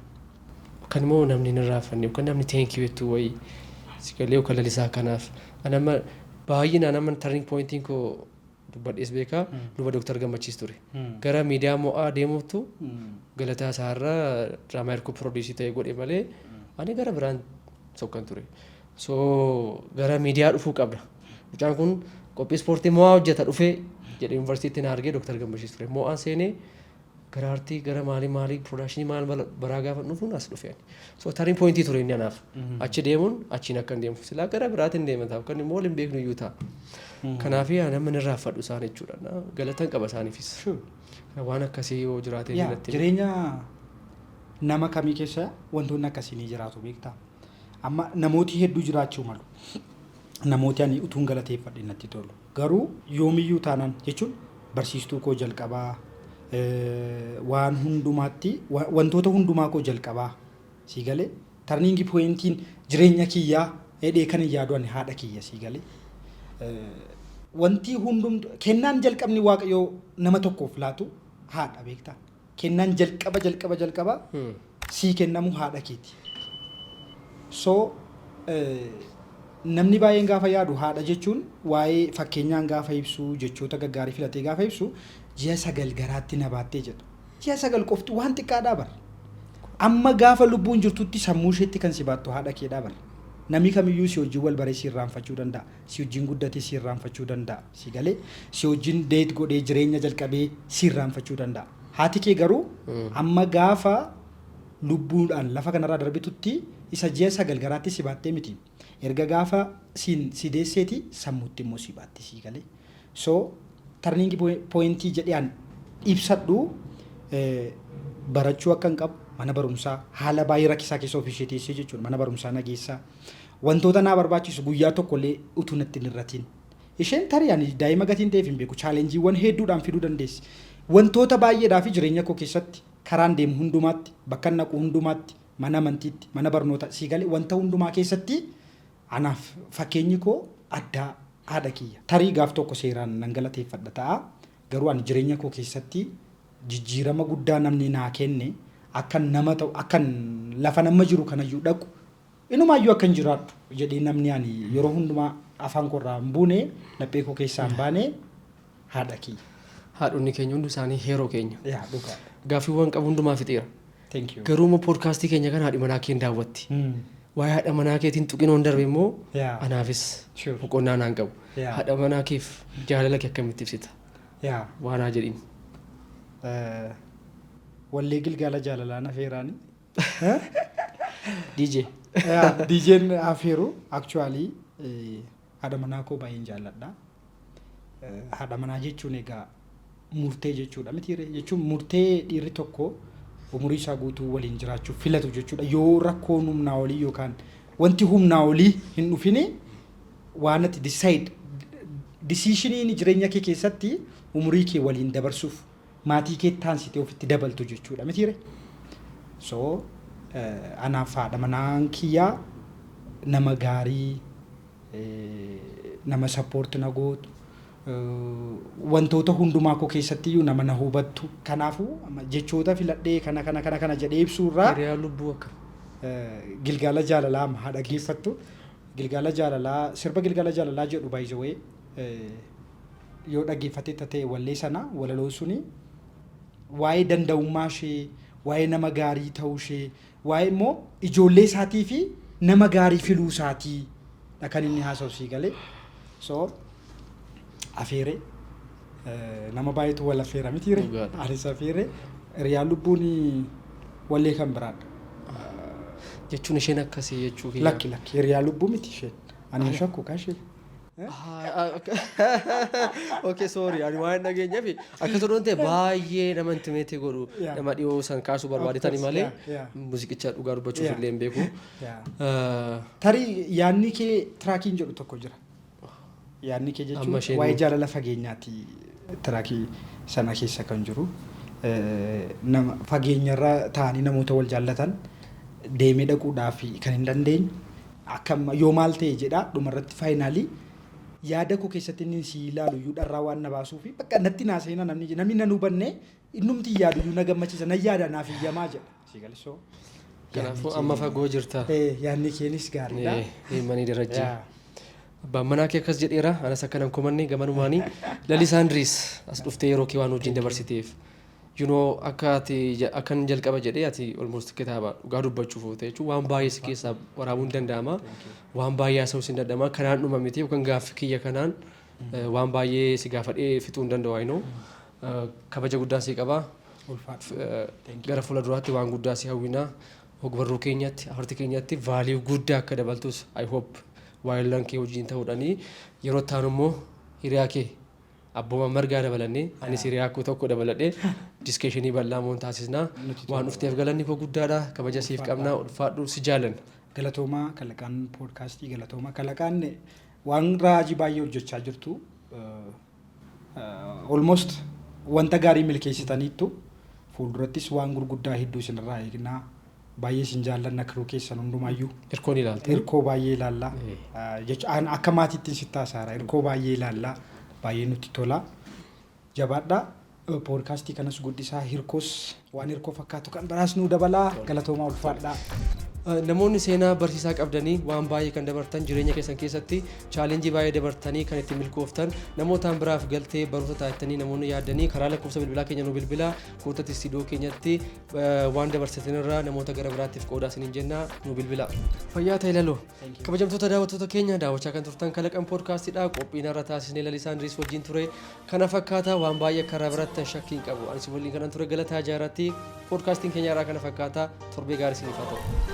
Yookaan immoo namni hin irraanfanne, yookaan namni thank you jettu wayii si galee, yookaan Lalisaa kanaaf. Ani amma baay'inaan amma turning pointiin koo dubbadhees beekaa, luba Dooktar Gammachiis ture. Gara miidiyaa mo'aa deemuutu galataa isaarraa diraamaa erguu produce ta'e godhe malee ani gara biraan sokkan ture. So gara miidiyaa dhufuu qabda. Mucaan kun qophii ispoortii mo'aa hojjeta dhufee jedhe, yuunivarsiitii na argee Dooktar Gammachiis ture. Mo'aan seenee Gara aartii, gara maalii maalii, production maal baraa gaafa dhufuun as dhufe. So turning point ture inni anaaf. Achi deemuun achiin akka hin deemu. Silaa gara biraatiin deema ta'a. Kan immoo waliin beeknu iyyuu ta'a. Kanaaf nama inni irraanfadhu isaan jechuudha. Galatan qaba isaaniifis. Waan akkasii yoo jiraate natti. Jireenya nama kamii keessa wantoonni akkasii ni jiraatu, beektaa. Amma namooti hedduu jiraachuu malu. Namooti ani utuun galateeffadhe natti tolu. Garuu yoomiyyuu taanaan jechuun barsiistuu koo jalqabaa, waan hundumaatti, wantoota hundumaa koo jalqabaa, sii galee, turning pointiin jireenya kiyyaa hedhee kan hin yaadu ani haadha kiyya, sii galee. Wanti hundumtu kennaan jalqabni Waaqayyoo nama tokkoof laatu haadha, beektaa. Kennaan jalqaba jalqaba jalqaba sii kennamu haadha keeti. So namni baay'een gaafa yaadu haadha jechuun waa'ee fakkeenyaan gaafa ibsu, jechoota gaggaarii filatee gaafa ibsu, ji'a 9 garaatti na baattee jedha. Ji'a 9 qofti waan xiqqaadhaa bara. Amma gaafa lubbuun jirtutti sammuu isheetti kan si baattu haadha keedhaa bara. Namni kamiyyuu si wajjin wal baree si irraanfachuu danda'a. Si wajjin guddatee si irraanfachuu danda'a. Si galee, si wajjin date godhee jireenya jalqabee si irraanfachuu danda'a. Haati kee garuu amma gaafa lubbuudhaan lafa kanarraa darbitutti isa ji'a 9 garaatti si baattee miti. Erga gaafa siin si deesseeti sammuutti immoo si baatti, si galee. So turning point jedhee an ibsadhu, barachuu akka hin qabu, mana barumsaa haala baay'ee rakkisaa keessa ofii ishee teessee jechuudha, mana barumsaa nageessaa, wantoota naa barbaachisu guyyaa tokkollee utuu natti hin irratiin. Isheen tarii ani daa'ima gatiin ta'eef hin beeku, challengeiiwwan hedduudhaan fiduu dandeessi. Wantoota baay'eedhaa fi jireenya koo keessatti karaan deemu hundumaatti, bakka naqu hundumaatti, mana amantiitti, mana barnoota, sii galee, wanta hundumaa keessatti anaaf fakkeenyi koo addaa haadha kiyya. Tarii gaaf tokko seeraan nan galateeffadha ta'a. Garuu ani jireenya koo keessatti jijjiirama guddaa namni naa kenne, akkan nama ta'u, akkan lafa nama jiru kanayyuu dhaqu, inumaayyuu akkan jiraadhu jedhee namni ani yeroo hundumaa afaan koo irraa hin buune, laphee koo keessaa hin baane, haadha kiyya. Haadhonni keenya hundi isaanii hero keenya. Yaa, dhugaa. Gaaffiiwwan qabu hundumaa fixeera. Thank you. Garuu immoo podcastii keenya kana haadhi manaa kee daawwatti. Waa'ee haadha manaa keetiin tuqinoon darbe immoo anaafis boqonnaa naan qabu. Haadha manaa keef jaalala kee akkamitti ibsita? Waan haa jedhiin. Wallee gilgaala jaalalaa na feeraani. DJ. DJ'n afeeru. Actually haadha manaa koo baay'een jaalladha. Haadha manaa jechuun egaa murtee jechuudha miti jechuun, murtee dhiirri tokko umurii isaa guutuu waliin jiraachuuf filatu jechuudha. Yoo rakkoon humnaa olii yookaan wanti humnaa olii hin dhufini, waan ati decide, decisioniin jireenya kee keessatti umurii kee waliin dabarsuuf maatii kee taansitee ofitti dabaltu jechuudha mitiire. So anaaf haadha manaan kiyyaa nama gaarii, nama support na gootu, wantoota hundumaa koo keessatti iyyuu nama na hubattu. Kanaafuu jechoota filadhee kana kana kana kana jedhee ibsuu irraa Hiriyaa lubbuu akka. Gilgaala jaalalaa amma haa dhaggeeffattu. Gilgaala jaalalaa, sirba gilgaala jaalalaa jedhu, by the way, yoo dhaggeeffatte ta'e, wallee sana, walaloon suni waa'ee danda'ummaa ishee, waa'ee nama gaarii ta'uu ishee, waa'ee immoo ijoollee isaatii fi nama gaarii filuu isaatii dha kan inni haasa'u, sii galee. So afeeree, nama baay'eetu wal affeera mitiire? Dhugaadha. Anis afeeree, hiriyaan lubbuun wallee kan biraadha. Jechuun isheen akkasii jechuu kiyya. Lakki, lakki, hiriyaa lubbuu miti isheen. Ani hin shakku kaa isheen. Okay, sorry, ani waan hin dhageenyeef akka tolan ta'e baay'ee nama intimate godhu, nama dhiyoo san kaasuu barbaadetani Of course, malee muuziqicha dhugaa dubbachuuf illee hin beeku. Tarii yaadni kee trackiin jedhu tokko jira. Yaadni kee Amma jechuun waa'ee jaalala fageenyaati trackii sana keessa kan jiru. Nama fageenyarra ta'anii namoota wal jaallatan deemee dhaquudhaaf kan hin dandeenye akkam yoo maal ta'e jedha, dhumarratti finally yaada koo keessatti inni si ilaalu iyyuu dharraa waan na baasuu fi bakka natti naaseenaa namni namni nan hubanne innumti yaadu iyyuu na gammachiisa, nan yaada, naaf iyyamaa jedha. Si galsoo. Kanaafuu amma fagoo jirta. Yaadni keenis gaariidha. Deemanii darajjii. Abbaan manaa kee akkas jedheera, anas akkanan komanne gamanumaanii. Lalisaa Indiriis, as dhuftee yeroo kee waan wajjin dabarsiteef. Akka ati akkan jalqaba jedhee, ati almost kitaaba dhugaa dubbachuuf oolte jechuun, waan baay'ee si keessaa waraabuun danda'ama. Waan baay'ee haasa'uus hin danda'ama. Kanaan dhuma miti yookaan gaaffii kiyya kanaan waan baay'ee si gaafadhee fixuu hin danda'u. I know. Kabaja guddaa si qaba. Ulfaadhu. Gara fuula duraatti waan guddaa si hawwinaa. Ogbarruu keenyatti, aartii keenyatti value guddaa akka dabaltus I hope, waayillan kee wajjin ta'uudhaanii yeroo taanu immoo hiriyaa kee Abbooma Margaa dabalannee, anis hiriyaa koo tokko dabaladhee discussion bal'aa moon taasisnaa. Waan dhufteef galanni koo guddaadha. Kabaja siif qabnaa, ulfaadhu, si jaalanna. Galatoomaa Kalaqaan Poodkaastii, galatoomaa. Kalaqaan waan raajii baay'ee hojjechaa jirtu. Almost wanta gaarii milkeessitaniittu, fuuldurattis waan gurguddaa hedduu isinirraa eegnaa. Baay'ee isin jaallanna, kiruu keessan hundumaayyuu. Hirkoon ilaalta. Hirkoo baay'ee ilaallaa. Jechuun akka maatiitti sitti haasaara. Hirkoo baay'ee ilaallaa. Baay'ee nutti tola. Jabaadhaa. Poodkaastii kanas guddisaa, hirkoos waan hirkoo fakkaatu kan biraas nuu dabalaa. Galatoomaa, ulfaadhaa. Namoonni seenaa barsiisaa qabdanii, waan baay'ee kan dabartan, jireenya keessan keessatti challenge baay'ee dabartanii kan ittiin milkooftan, namootaan biraaf galtee barumsa taatanii namoonni yaaddanii, karaa lakkoofsa bilbilaa keenya nu bilbilaa. Kootatti istiidiyoo keenyatti waan dabarsatanirraa namoota gara biraattiif qoodaa isiniin jenna, nu bilbilaa. Fayyaa ta'e laloo. Kabajamtoota daawwattoota keenya, daawwachaa kan turtan Kalaqan Poodkaastiidha. Qophiin irra taasisnee Lalisaan Idriis wajjin ture. Kana fakkaata, waan baay'ee akka irraa barattan shakkii hin qabu. Anis waliin kanan ture Galataa Jaarratti. Poodkaastiin keenya irraa kana fakkaata. Torbee gaarii isiniif haa ta'u.